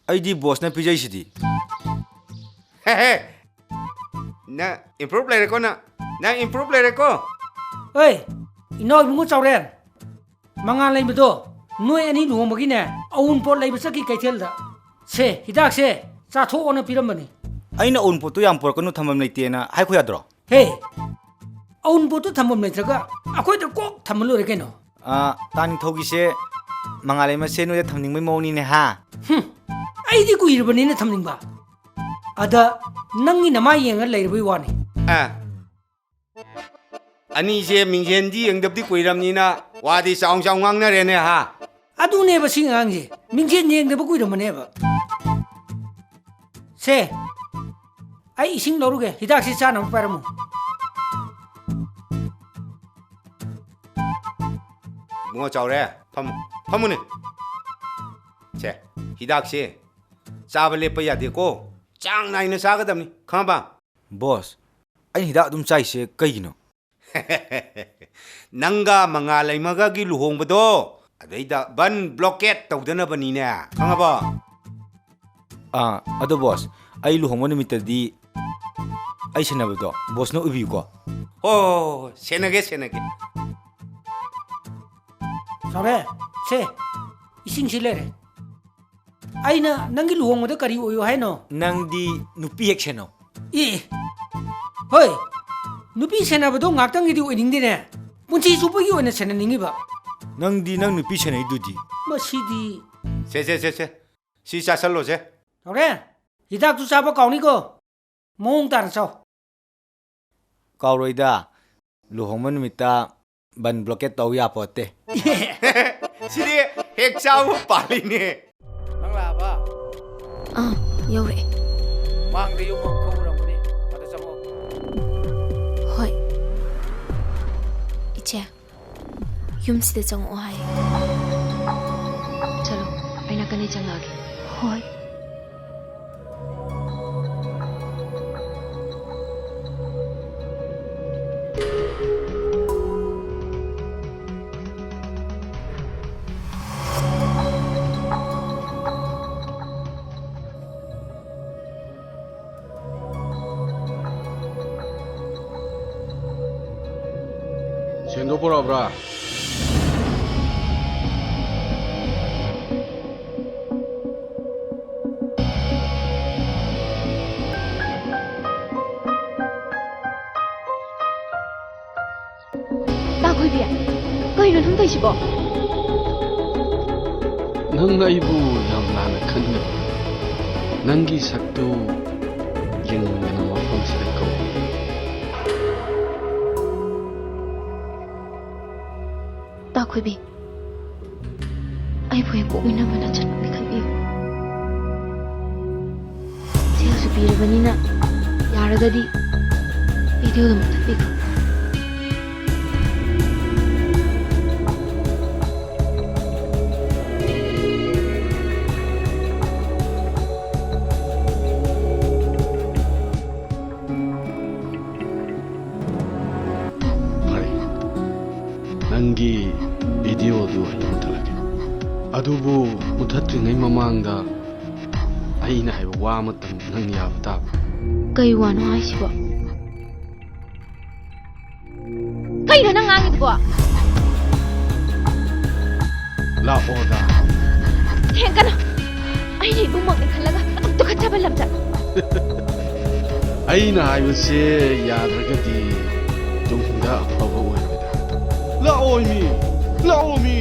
ꯑꯩꯗꯤ bossꯅ ꯄꯤꯖꯩꯁꯤꯗꯤ꯫ ꯍꯦ, ꯍꯦ꯫ ꯅꯪ improve ꯂꯩꯔꯦꯀꯣ, ꯅꯪ꯫ ꯅꯪ improve ꯂꯩꯔꯦꯀꯣ꯫ ꯑꯩ, ꯏꯅꯥꯎ ꯏꯕꯨꯡꯉꯣ ꯆꯥꯎꯔꯦꯟ, ꯃꯉꯥꯜ ꯂꯩꯃꯗꯣ ꯅꯣꯏ ꯑꯅꯤ ꯂꯨꯍꯣꯡꯕꯒꯤꯅꯦ ꯑꯎꯟꯄꯣꯠ ꯂꯩꯕ ꯆꯠꯈꯤ ꯀꯩꯊꯦꯜꯗ꯫ ꯁꯦ, ꯍꯤꯗꯥꯛꯁꯦ ꯆꯥꯊꯣꯛꯑꯣꯅ ꯄꯤꯔꯝꯕꯅꯤ꯫ ꯑꯩꯅ ꯑꯎꯟꯄꯣꯠꯇꯣ ꯌꯥꯝ ꯄꯨꯔꯛꯀꯅꯨ, ꯊꯝꯐꯝ ꯂꯩꯇꯦꯅ ꯍꯥꯏꯈꯣ ꯌꯥꯗ꯭ꯔꯣ? ꯍꯦ, ꯑꯎꯟꯄꯣꯠꯇꯣ ꯊꯝꯐꯝ ꯂꯩꯇ꯭ꯔꯒ ꯑꯩꯈꯣꯏꯗ ꯀꯣꯛ ꯊꯝꯃ ꯂꯣꯏꯔꯦ ꯀꯩꯅꯣ꯫ ꯑꯥ, ꯇꯥ ꯅꯤꯡꯊꯧꯒꯤꯁꯦ ꯃꯉꯥꯜ ꯂꯩꯃꯁꯦ ꯅꯣꯏꯗ ꯊꯝꯅꯤꯡꯕꯩ ꯃꯑꯣꯡꯅꯤꯅꯦ, ꯍꯥ? ꯍꯨꯝ, ꯑꯩꯗꯤ ꯀꯨꯏꯔꯕꯅꯤꯅ ꯊꯝꯅꯤꯡꯕ꯫ ꯑꯗ ꯅꯪꯒꯤ ꯅꯃꯥꯏ ꯌꯦꯡꯉ ꯂꯩꯔꯕꯩ ꯋꯥꯅꯤ꯫ ꯑꯥ꯫ ꯑꯅꯤꯁꯦ ꯃꯤꯡꯁꯦꯟꯗꯤ ꯌꯦꯡꯗꯕꯗꯤ ꯀꯨꯏꯔꯕꯅꯤꯅ ꯋꯥꯗꯤ ꯆꯥꯎ ꯆꯥꯎ ꯉꯥꯡꯅꯔꯦꯅꯦ ꯍꯥ? ꯑꯗꯨꯅꯦꯕ ꯁꯤ ꯑꯉꯥꯡꯁꯦ, ꯃꯤꯡꯁꯦꯟ ꯌꯦꯡꯗꯕ ꯀꯨꯏꯔꯝꯃꯅꯦꯕ꯫ ꯁꯦ, ꯑꯩ ꯏꯁꯤꯡ ꯂꯧꯔꯨꯒꯦ, ꯍꯤꯗꯥꯛꯁꯤ ꯆꯥꯅꯕ ꯄꯥꯏꯔꯝꯃꯨ꯫ ꯏꯕꯨꯡꯉꯣ ꯆꯥꯎꯔꯦ, ꯐꯝꯃꯨ, ꯐꯝꯃꯨꯅꯦ꯫ ꯁꯦ, ꯍꯤꯗꯥꯛꯁꯦ ꯆꯥꯕ ꯂꯦꯞꯄ ꯌꯥꯗꯦꯀꯣ, ꯆꯥꯡ ꯅꯥꯏꯅ ꯆꯥꯒꯗꯕꯅꯤ, ꯈꯪꯉꯕ? ꯕꯣꯁ, ꯑꯩꯅ ꯍꯤꯗꯥꯛ ꯑꯗꯨꯝ ꯆꯥꯏꯁꯦ ꯀꯩꯒꯤꯅꯣ? ꯅꯪꯒ ꯃꯉꯥꯜ ꯂꯩꯃꯒꯒꯤ ꯂꯨꯍꯣꯡꯕꯗꯣ, ꯑꯗꯩꯗ ꯕꯟ ꯕ꯭ꯂꯣꯀꯦꯠ ꯇꯧꯗꯅꯕꯅꯤꯅꯦ, ꯈꯪꯉꯕꯣ? ꯑꯥ, ꯑꯗꯣ ꯕꯣꯁ, ꯑꯩ ꯂꯨꯍꯣꯡꯕ ꯅꯨꯃꯤꯠꯇꯗꯤ ꯑꯩ ꯁꯦꯟꯅꯕꯗꯣ ꯕꯣꯁꯅ ꯑꯣꯏꯕꯤꯌꯨꯀꯣ꯫ ꯍꯣ, ꯍꯣ, ꯍꯣ, ꯍꯣ, ꯁꯦꯟꯅꯒꯦ, ꯁꯦꯟꯅꯒꯦ꯫ ꯆꯥꯎꯔꯦ, ꯁꯦ, ꯏꯁꯤꯡꯁꯤ ꯂꯩꯔꯦ꯫ ꯑꯩꯅ ꯅꯪꯒꯤ ꯂꯨꯍꯣꯡꯕꯗ ꯀꯔꯤ ꯑꯣꯏꯌꯨ ꯍꯥꯏꯅꯣ? ꯅꯪꯗꯤ ꯅꯨꯄꯤ ꯍꯦꯛ ꯁꯦꯟꯅꯧ꯫ ꯑꯦ, ꯍꯣꯏ, ꯅꯨꯄꯤ ꯁꯦꯟꯅꯕꯗꯣ ꯉꯥꯛꯇꯪꯒꯤꯗꯤ ꯑꯣꯏꯅꯤꯡꯗꯦꯅꯦ, ꯄꯨꯟꯁꯤ ꯆꯨꯞꯄꯒꯤ ꯑꯣꯏꯅ ꯁꯦꯟꯅꯅꯤꯡꯉꯤꯕ꯫ ꯅꯪꯗꯤ ꯅꯪ ꯅꯨꯄꯤ ꯁꯦꯟꯅꯩꯗꯨꯗꯤ꯫ ꯃꯁꯤꯗꯤ꯫ ꯁꯦ, ꯁꯦ, ꯁꯦ, ꯁꯦ, ꯁꯤ ꯆꯥꯁꯜꯂꯣꯁꯦ꯫ ꯆꯥꯎꯔꯦ, ꯍꯤꯗꯥꯛꯇꯨ ꯆꯥꯕ ꯀꯥꯎꯅꯤꯀꯣ, ꯃꯑꯣꯡ ꯇꯥꯅ ꯆꯥꯎ꯫ ꯀꯥꯎꯔꯣꯏꯗ, ꯂꯨꯍꯣꯡꯕ ꯅꯨꯃꯤꯠꯇ ꯕꯟ ꯕ꯭ꯂꯣꯀꯦꯠ ꯇꯧ ꯌꯥꯄꯣꯠꯇꯦ꯫ ꯁꯤꯗꯤ ꯍꯦꯛ ꯆꯥꯕ ꯄꯥꯜꯂꯤꯅꯦ꯫ ꯅꯪ ꯂꯥꯛꯑꯕ? ꯑꯥ, ꯌꯧꯔꯛꯑꯦ꯫ ꯃꯥꯡꯗ ꯌꯨꯝ ꯑꯃ ꯈꯪꯍꯧꯔꯝꯒꯅꯤ, ꯑꯗ ꯆꯪꯉꯣ꯫ ꯍꯣꯏ꯫ ꯏꯆꯦ, ꯌꯨꯝꯁꯤꯗ ꯆꯪꯉꯛꯑꯣ ꯍꯥꯏ꯫ ꯆꯠꯂꯣ, ꯑꯩ ꯅꯥꯀꯟꯗꯩ ꯆꯪꯉꯛꯑꯒꯦ꯫ ꯍꯣꯏ꯫ ꯁꯦꯟꯗꯣ ꯄꯨꯔꯛꯑꯕ꯭ꯔꯥ? ꯇꯥꯈꯣꯏꯕꯤ, ꯀꯩꯅꯣ ꯅꯪ ꯇꯧꯏꯁꯤꯕꯣ? ꯅꯪ ꯑꯩꯕꯨ ꯌꯥꯝ ꯂꯥꯟꯅ ꯈꯟꯒꯅꯨ꯫ ꯅꯪꯒꯤ ꯁꯛꯇꯨ ꯌꯦꯡꯅꯤꯡꯗꯅ ꯃꯐꯝꯁꯤꯗ ꯀꯧꯏ꯫ ꯈꯣꯏꯕꯤ, ꯑꯩꯕꯨ ꯍꯦꯛ ꯄꯣꯛꯃꯤꯟꯅꯕ ꯅꯆꯟꯅꯨꯄꯤ ꯈꯟꯕꯤꯌꯨ꯫ ꯁꯦꯜꯁꯨ ꯄꯤꯔꯕꯅꯤꯅ, ꯌꯥꯔꯒꯗꯤ ꯚꯤꯗꯤꯑꯣꯗꯣ ꯃꯨꯊꯠꯄꯤꯈ꯭ꯔꯣ꯫ ꯐꯔꯦ, ꯅꯪꯒꯤ ꯚꯤꯗꯤꯑꯣꯗꯨ ꯑꯩ ꯃꯨꯊꯠꯂꯒꯦ꯫ ꯑꯗꯨꯕꯨ ꯃꯨꯊꯠꯇ꯭ꯔꯤꯉꯩ ꯃꯃꯥꯡꯗ ꯑꯩꯅ ꯍꯥꯏꯕ ꯋꯥ ꯑꯃꯇꯪ ꯅꯪ ꯌꯥꯕ ꯇꯥꯕ꯭ꯔꯥ? ꯀꯩ ꯋꯥꯅꯣ ꯍꯥꯏꯁꯤꯕꯣ? ꯀꯩꯅꯣ ꯅꯪ ꯉꯥꯡꯉꯤꯗꯨꯕꯣ? ꯂꯥꯛꯑꯣꯗ꯫ ꯊꯦꯡꯒꯅꯨ꯫ ꯑꯩꯅ ꯏꯕꯨꯡꯃꯛꯅꯤ ꯈꯜꯂꯒ ꯑꯗꯨꯛ ꯇꯨꯀꯠꯆꯕ ꯂꯝꯆꯠ꯫ ꯑꯩꯅ ꯍꯥꯏꯕꯁꯦ ꯌꯥꯗ꯭ꯔꯒꯗꯤ ꯇꯨꯡꯗ ꯑꯐꯕ ꯑꯣꯏꯔꯣꯏꯗ꯫ ꯂꯥꯛꯑꯣꯃꯤ, ꯂꯥꯛꯑꯣꯃꯤ꯫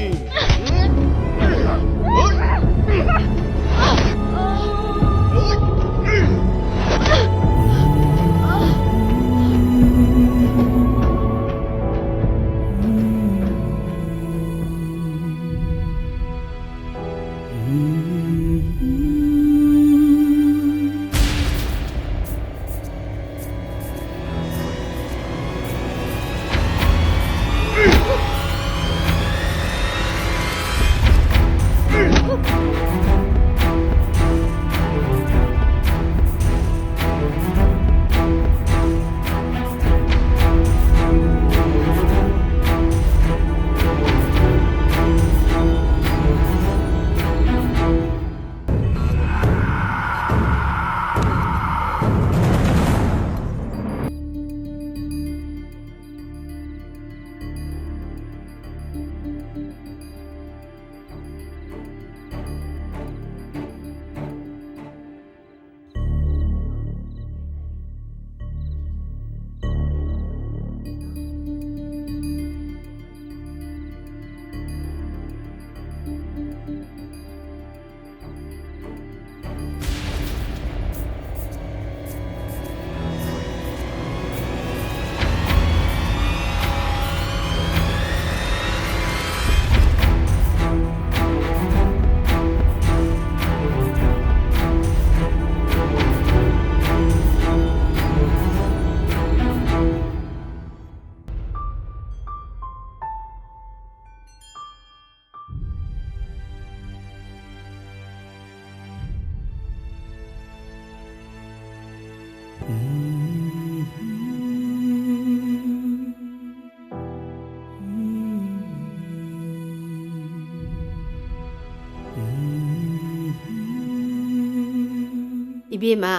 ꯏꯕꯦꯝꯃ,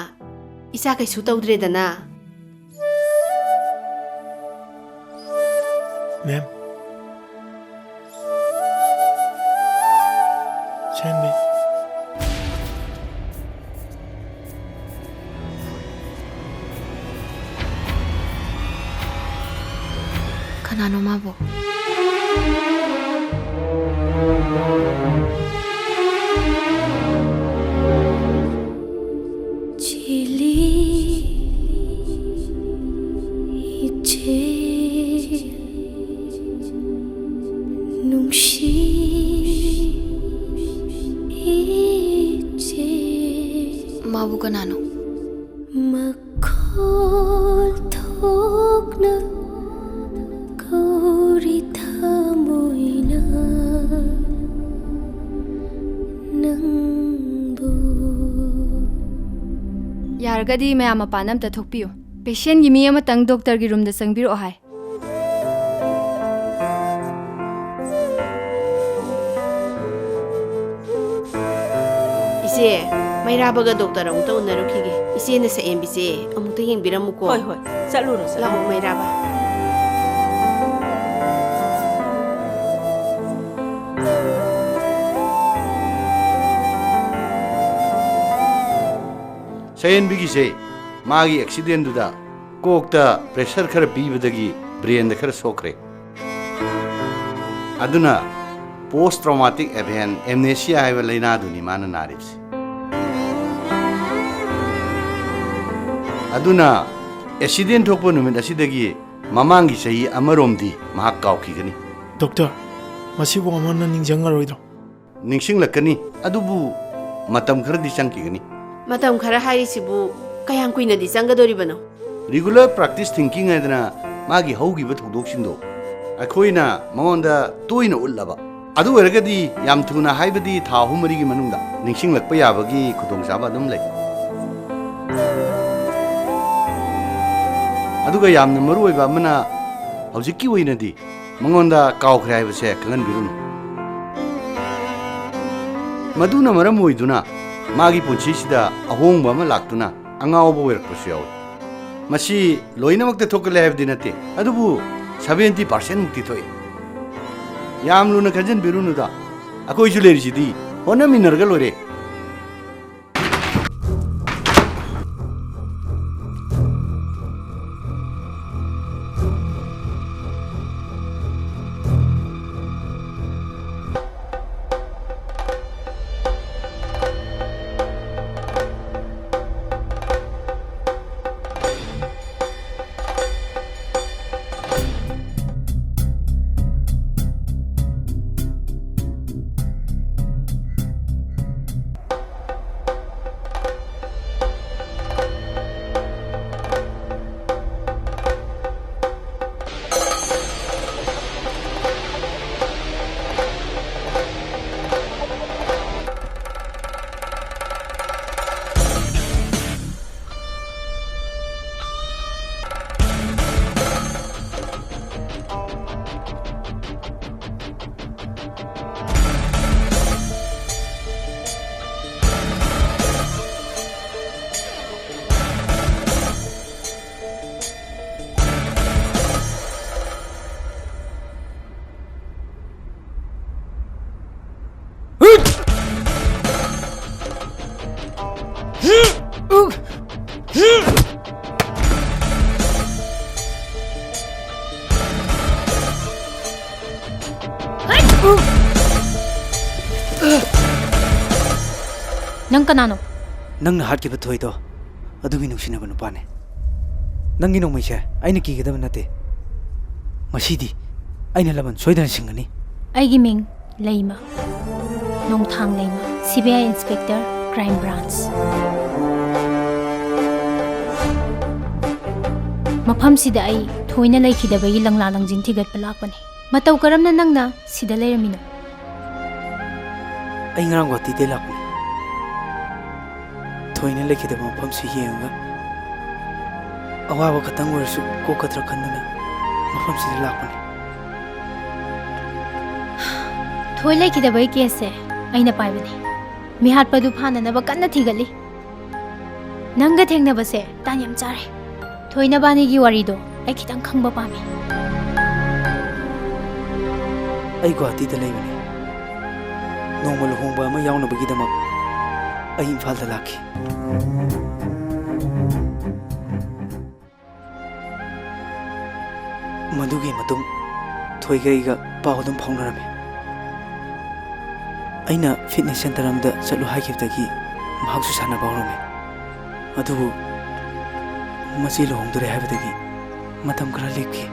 ꯏꯆꯥ ꯀꯩꯁꯨ ꯇꯧꯗ꯭ꯔꯦꯗꯅ꯫ ꯃꯦꯝ꯫ ꯁꯦꯟꯕꯤ꯫ ꯀꯅꯥꯅꯣ ꯃꯥꯕꯨ? ꯆꯦꯜꯂꯤ ꯏꯆꯦ, ꯅꯨꯡꯁꯤ ꯏꯆꯦ꯫ ꯃꯥꯕꯨ ꯀꯅꯥꯅꯣ? ꯃꯈꯣꯜ ꯊꯣꯛꯅ ꯀꯧꯔꯤ ꯊꯃꯣꯏꯅ ꯅꯪꯕꯨ꯫ ꯌꯥꯔꯒꯗꯤ ꯃꯌꯥꯝ ꯃꯄꯥꯟ ꯑꯝꯇ ꯊꯣꯛꯄꯤꯌꯨ꯫ ꯄꯦꯁꯦꯟꯒꯤ ꯃꯤ ꯑꯃꯇꯪ ꯗꯣꯛꯇꯔꯒꯤ ꯔꯨꯝꯗ ꯆꯪꯕꯤꯔꯛꯑꯣ ꯍꯥꯏ꯫ ꯏꯆꯦ, ꯃꯩꯔꯥꯕꯒ ꯗꯣꯛꯇꯔ ꯑꯃꯨꯛꯇ ꯎꯅꯔꯨꯈꯤꯒꯦ꯫ ꯏꯆꯦꯅ ꯁꯛꯑꯦꯝꯕꯤꯁꯦ ꯑꯃꯨꯛꯇ ꯌꯦꯡꯕꯤꯔꯝꯃꯨꯀꯣ꯫ ꯍꯣꯏ, ꯍꯣꯏ, ꯆꯠꯂꯨꯔꯣ, ꯆꯠꯂꯨꯔꯣ꯫ ꯂꯥꯛꯑꯣ, ꯃꯩꯔꯥꯕ꯫ ꯁꯛꯑꯦꯝꯕꯤꯒꯤꯁꯦ ꯃꯥꯒꯤ ꯑꯦꯛꯁꯤꯗꯦꯟꯗꯨꯗ ꯀꯣꯛꯇ ꯄ꯭ꯔꯦꯁꯔ ꯈꯔ ꯄꯤꯕꯗꯒꯤ ꯕ꯭ꯔꯦꯟꯗ ꯈꯔ ꯁꯣꯛꯈ꯭ꯔꯦ꯫ ꯑꯗꯨꯅ ꯄꯣꯁ ꯇ꯭ꯔꯣꯃꯥꯇꯤꯛ ꯑꯦꯚꯦꯟ ꯑꯦꯝꯅꯦꯁꯤꯌꯥ ꯍꯥꯏꯕ ꯂꯥꯏꯅꯥꯗꯨꯅꯤ ꯃꯥꯅ ꯅꯥꯔꯤꯕꯁꯦ꯫ ꯑꯗꯨꯅ ꯑꯦꯛꯁꯤꯗꯦꯟ ꯊꯣꯛꯄ ꯅꯨꯃꯤꯠ ꯑꯁꯤꯗꯒꯤ ꯃꯃꯥꯡꯒꯤ ꯆꯍꯤ ꯑꯃꯔꯣꯝꯗꯤ ꯃꯍꯥꯛ ꯀꯥꯎꯈꯤꯒꯅꯤ꯫ ꯗꯣꯛꯇꯔ, ꯃꯁꯤꯕꯨ ꯑꯃꯨꯛ ꯍꯟꯅ ꯅꯤꯡꯁꯤꯡꯉꯔꯣꯏꯗ꯭ꯔꯣ? ꯅꯤꯡꯁꯤꯡꯂꯛꯀꯅꯤ, ꯑꯗꯨꯕꯨ ꯃꯇꯝ ꯈꯔꯗꯤ ꯆꯪꯈꯤꯒꯅꯤ꯫ ꯃꯇꯝ ꯈꯔ ꯍꯥꯏꯔꯤꯁꯤꯕꯨ ꯀꯌꯥꯝ ꯀꯨꯏꯅꯗꯤ ꯆꯪꯒꯗꯧꯔꯤꯕꯅꯣ? ꯔꯤꯒꯨꯂꯔ ꯄ꯭ꯔꯦꯛꯇꯤꯁ ꯊꯤꯡꯀꯤꯡ ꯍꯥꯏꯗꯅ ꯃꯥꯒꯤ ꯍꯧꯈꯤꯕ ꯊꯧꯗꯣꯛꯁꯤꯡꯗꯣ ꯑꯩꯈꯣꯏꯅ ꯃꯉꯣꯟꯗ ꯇꯣꯏꯅ ꯎꯠꯂꯕ, ꯑꯗꯨ ꯑꯣꯏꯔꯒꯗꯤ ꯌꯥꯝ ꯊꯨꯅ, ꯍꯥꯏꯕꯗꯤ ꯊꯥ ꯑꯍꯨꯝ ꯃꯔꯤꯒꯤ ꯃꯅꯨꯡꯗ ꯅꯤꯡꯁꯤꯡꯂꯛꯄ ꯌꯥꯕꯒꯤ ꯈꯨꯗꯣꯡꯆꯥꯕ ꯑꯗꯨꯝ ꯂꯩ꯫ ꯑꯗꯨꯒ ꯌꯥꯝꯅ ꯃꯔꯨ ꯑꯣꯏꯕ ꯑꯃꯅ, ꯍꯧꯖꯤꯛꯀꯤ ꯑꯣꯏꯅꯗꯤ ꯃꯉꯣꯟꯗ ꯀꯥꯎꯈ꯭ꯔꯦ ꯍꯥꯏꯕꯁꯦ ꯈꯪꯍꯟꯕꯤꯔꯨꯅꯨ꯫ ꯃꯗꯨꯅ ꯃꯔꯝ ꯑꯣꯏꯗꯨꯅ ꯃꯥꯒꯤ ꯄꯨꯟꯁꯤꯁꯤꯗ ꯑꯍꯣꯡꯕ ꯑꯃ ꯂꯥꯛꯇꯨꯅ ꯑꯉꯥꯎꯕ ꯑꯣꯏꯔꯛꯄꯁꯨ ꯌꯥꯎꯏ꯫ ꯃꯁꯤ ꯂꯣꯏꯅꯃꯛꯇ ꯊꯣꯛꯀꯜꯂꯦ ꯍꯥꯏꯕꯗꯤ ꯅꯠꯇꯦ, ꯑꯗꯨꯕꯨ ꯁꯚꯦꯟꯇꯤ ꯄꯥꯔꯁꯦꯟ ꯃꯨꯛꯇꯤ ꯊꯣꯛꯏ꯫ ꯌꯥꯝ ꯂꯨꯅ ꯈꯟꯖꯟꯕꯤꯔꯨꯅꯨꯗ, ꯑꯩꯈꯣꯏꯁꯨ ꯂꯩꯔꯤꯁꯤꯗꯤ, ꯍꯣꯠꯅꯃꯤꯟꯅꯔꯒ ꯂꯣꯏꯔꯦ꯫ ꯅꯪ ꯀꯅꯥꯅꯣ? ꯅꯪꯅ ꯍꯥꯠꯈꯤꯕ ꯊꯣꯏꯗꯣ ꯑꯗꯨꯒꯤ ꯅꯨꯡꯁꯤꯅꯕ ꯅꯨꯄꯥꯅꯦ꯫ ꯅꯪꯒꯤ ꯅꯣꯡꯃꯩꯁꯦ ꯑꯩꯅ ꯀꯤꯒꯗꯕ ꯅꯠꯇꯦ꯫ ꯉꯁꯤꯗꯤ ꯑꯩꯅ ꯂꯃꯟ ꯁꯣꯏꯗꯅ ꯁꯤꯡꯒꯅꯤ꯫ ꯑꯩꯒꯤ ꯃꯤꯡ ꯂꯩꯃ, ꯅꯣꯡꯊꯥꯡ ꯂꯩꯃ, ꯁꯤ ꯕꯤ ꯑꯥꯏ ꯏꯟꯁꯄꯦꯛꯇꯔ, ꯀ꯭ꯔꯥꯏꯝ ꯕ꯭ꯔꯥꯟꯁ꯫ ꯃꯐꯝꯁꯤꯗ ꯑꯩ ꯊꯣꯏꯅ ꯂꯩꯈꯤꯗꯕꯒꯤ ꯂꯪꯂꯥ ꯂꯪꯖꯤꯟ ꯊꯤꯒꯠꯄ ꯂꯥꯛꯄꯅꯤ꯫ ꯃꯇꯧ ꯀꯔꯝꯅ ꯅꯪꯅ ꯁꯤꯗ ꯂꯩꯔꯝꯃꯤꯅꯣ? ꯑꯩ ꯉꯔꯥꯡ ꯒꯨꯋꯥꯍꯥꯇꯤꯗꯩ ꯂꯥꯛꯄꯅꯤ꯫ ꯊꯣꯏꯅ ꯂꯩꯈꯤꯗꯕ ꯃꯐꯝꯁꯤ ꯌꯦꯡꯉꯒ ꯑꯋꯥꯕ ꯈꯇꯪ ꯑꯣꯏꯔꯁꯨ ꯀꯣꯛꯀꯗ꯭ꯔꯥ ꯈꯟꯗꯨꯅ ꯃꯐꯝꯁꯤꯗ ꯂꯥꯛꯄꯅꯤ꯫ ꯊꯣꯏ ꯂꯩꯈꯤꯗꯕꯒꯤ ꯀꯦꯁꯁꯦ ꯑꯩꯅ ꯄꯥꯏꯕꯅꯤ꯫ ꯃꯤꯍꯥꯠꯄꯗꯨ ꯐꯥꯅꯅꯕ ꯀꯟꯅ ꯊꯤꯒꯠꯂꯤ꯫ ꯅꯪꯒ ꯊꯦꯡꯅꯕꯁꯦ ꯇꯥꯟ ꯌꯥꯝ ꯆꯥꯔꯦ꯫ ꯊꯣꯏꯅꯕꯥꯅꯤꯒꯤ ꯋꯥꯔꯤꯗꯣ ꯑꯩ ꯈꯤꯇꯪ ꯈꯪꯕ ꯄꯥꯝꯃꯤ꯫ ꯑꯩ ꯒꯨꯋꯥꯍꯥꯇꯤꯗ ꯂꯩꯕꯅꯤ꯫ ꯅꯣꯡꯃ ꯂꯨꯍꯣꯡꯕ ꯑꯃ ꯌꯥꯎꯅꯕꯒꯤꯗꯃꯛ ꯑꯩ ꯏꯝꯐꯥꯜꯗ ꯂꯥꯛꯈꯤ꯫ ꯃꯗꯨꯒꯤ ꯃꯇꯨꯡ ꯊꯣꯏꯒ ꯑꯩꯒ ꯄꯥꯎ ꯑꯗꯨꯝ ꯐꯥꯎꯅꯔꯝꯃꯤ꯫ ꯑꯩꯅ ꯐꯤꯠꯅꯦꯁ ꯁꯦꯟꯇꯔ ꯑꯃꯗ ꯆꯠꯂꯨ ꯍꯥꯏꯈꯤꯕꯗꯒꯤ ꯃꯍꯥꯛꯁꯨ ꯁꯥꯟꯅꯕ ꯍꯧꯔꯝꯃꯤ꯫ ꯑꯗꯨꯕꯨ ꯃꯆꯦ ꯂꯨꯍꯣꯡꯗꯣꯔꯦ ꯍꯥꯏꯕꯗꯒꯤ ꯃꯇꯝ ꯈꯔ ꯂꯦꯞꯈꯤ꯫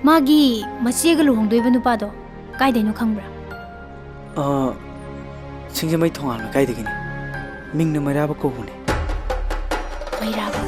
ꯃꯥꯒꯤ ꯃꯆꯦꯒ ꯂꯨꯍꯣꯡꯗꯣꯏꯕ ꯅꯨꯄꯥꯗꯣ ꯀꯥꯏꯗꯩꯅꯣ ꯈꯪꯕ꯭ꯔꯥ? ꯑ, ꯁꯤꯡꯖꯃꯩ ꯊꯣꯉꯥꯝ ꯂꯩꯀꯥꯏꯗꯒꯤꯅꯤ꯫ ꯃꯤꯡꯅ ꯃꯩꯔꯥꯕ ꯀꯧꯕꯅꯦ꯫ ꯃꯩꯔꯥꯕ?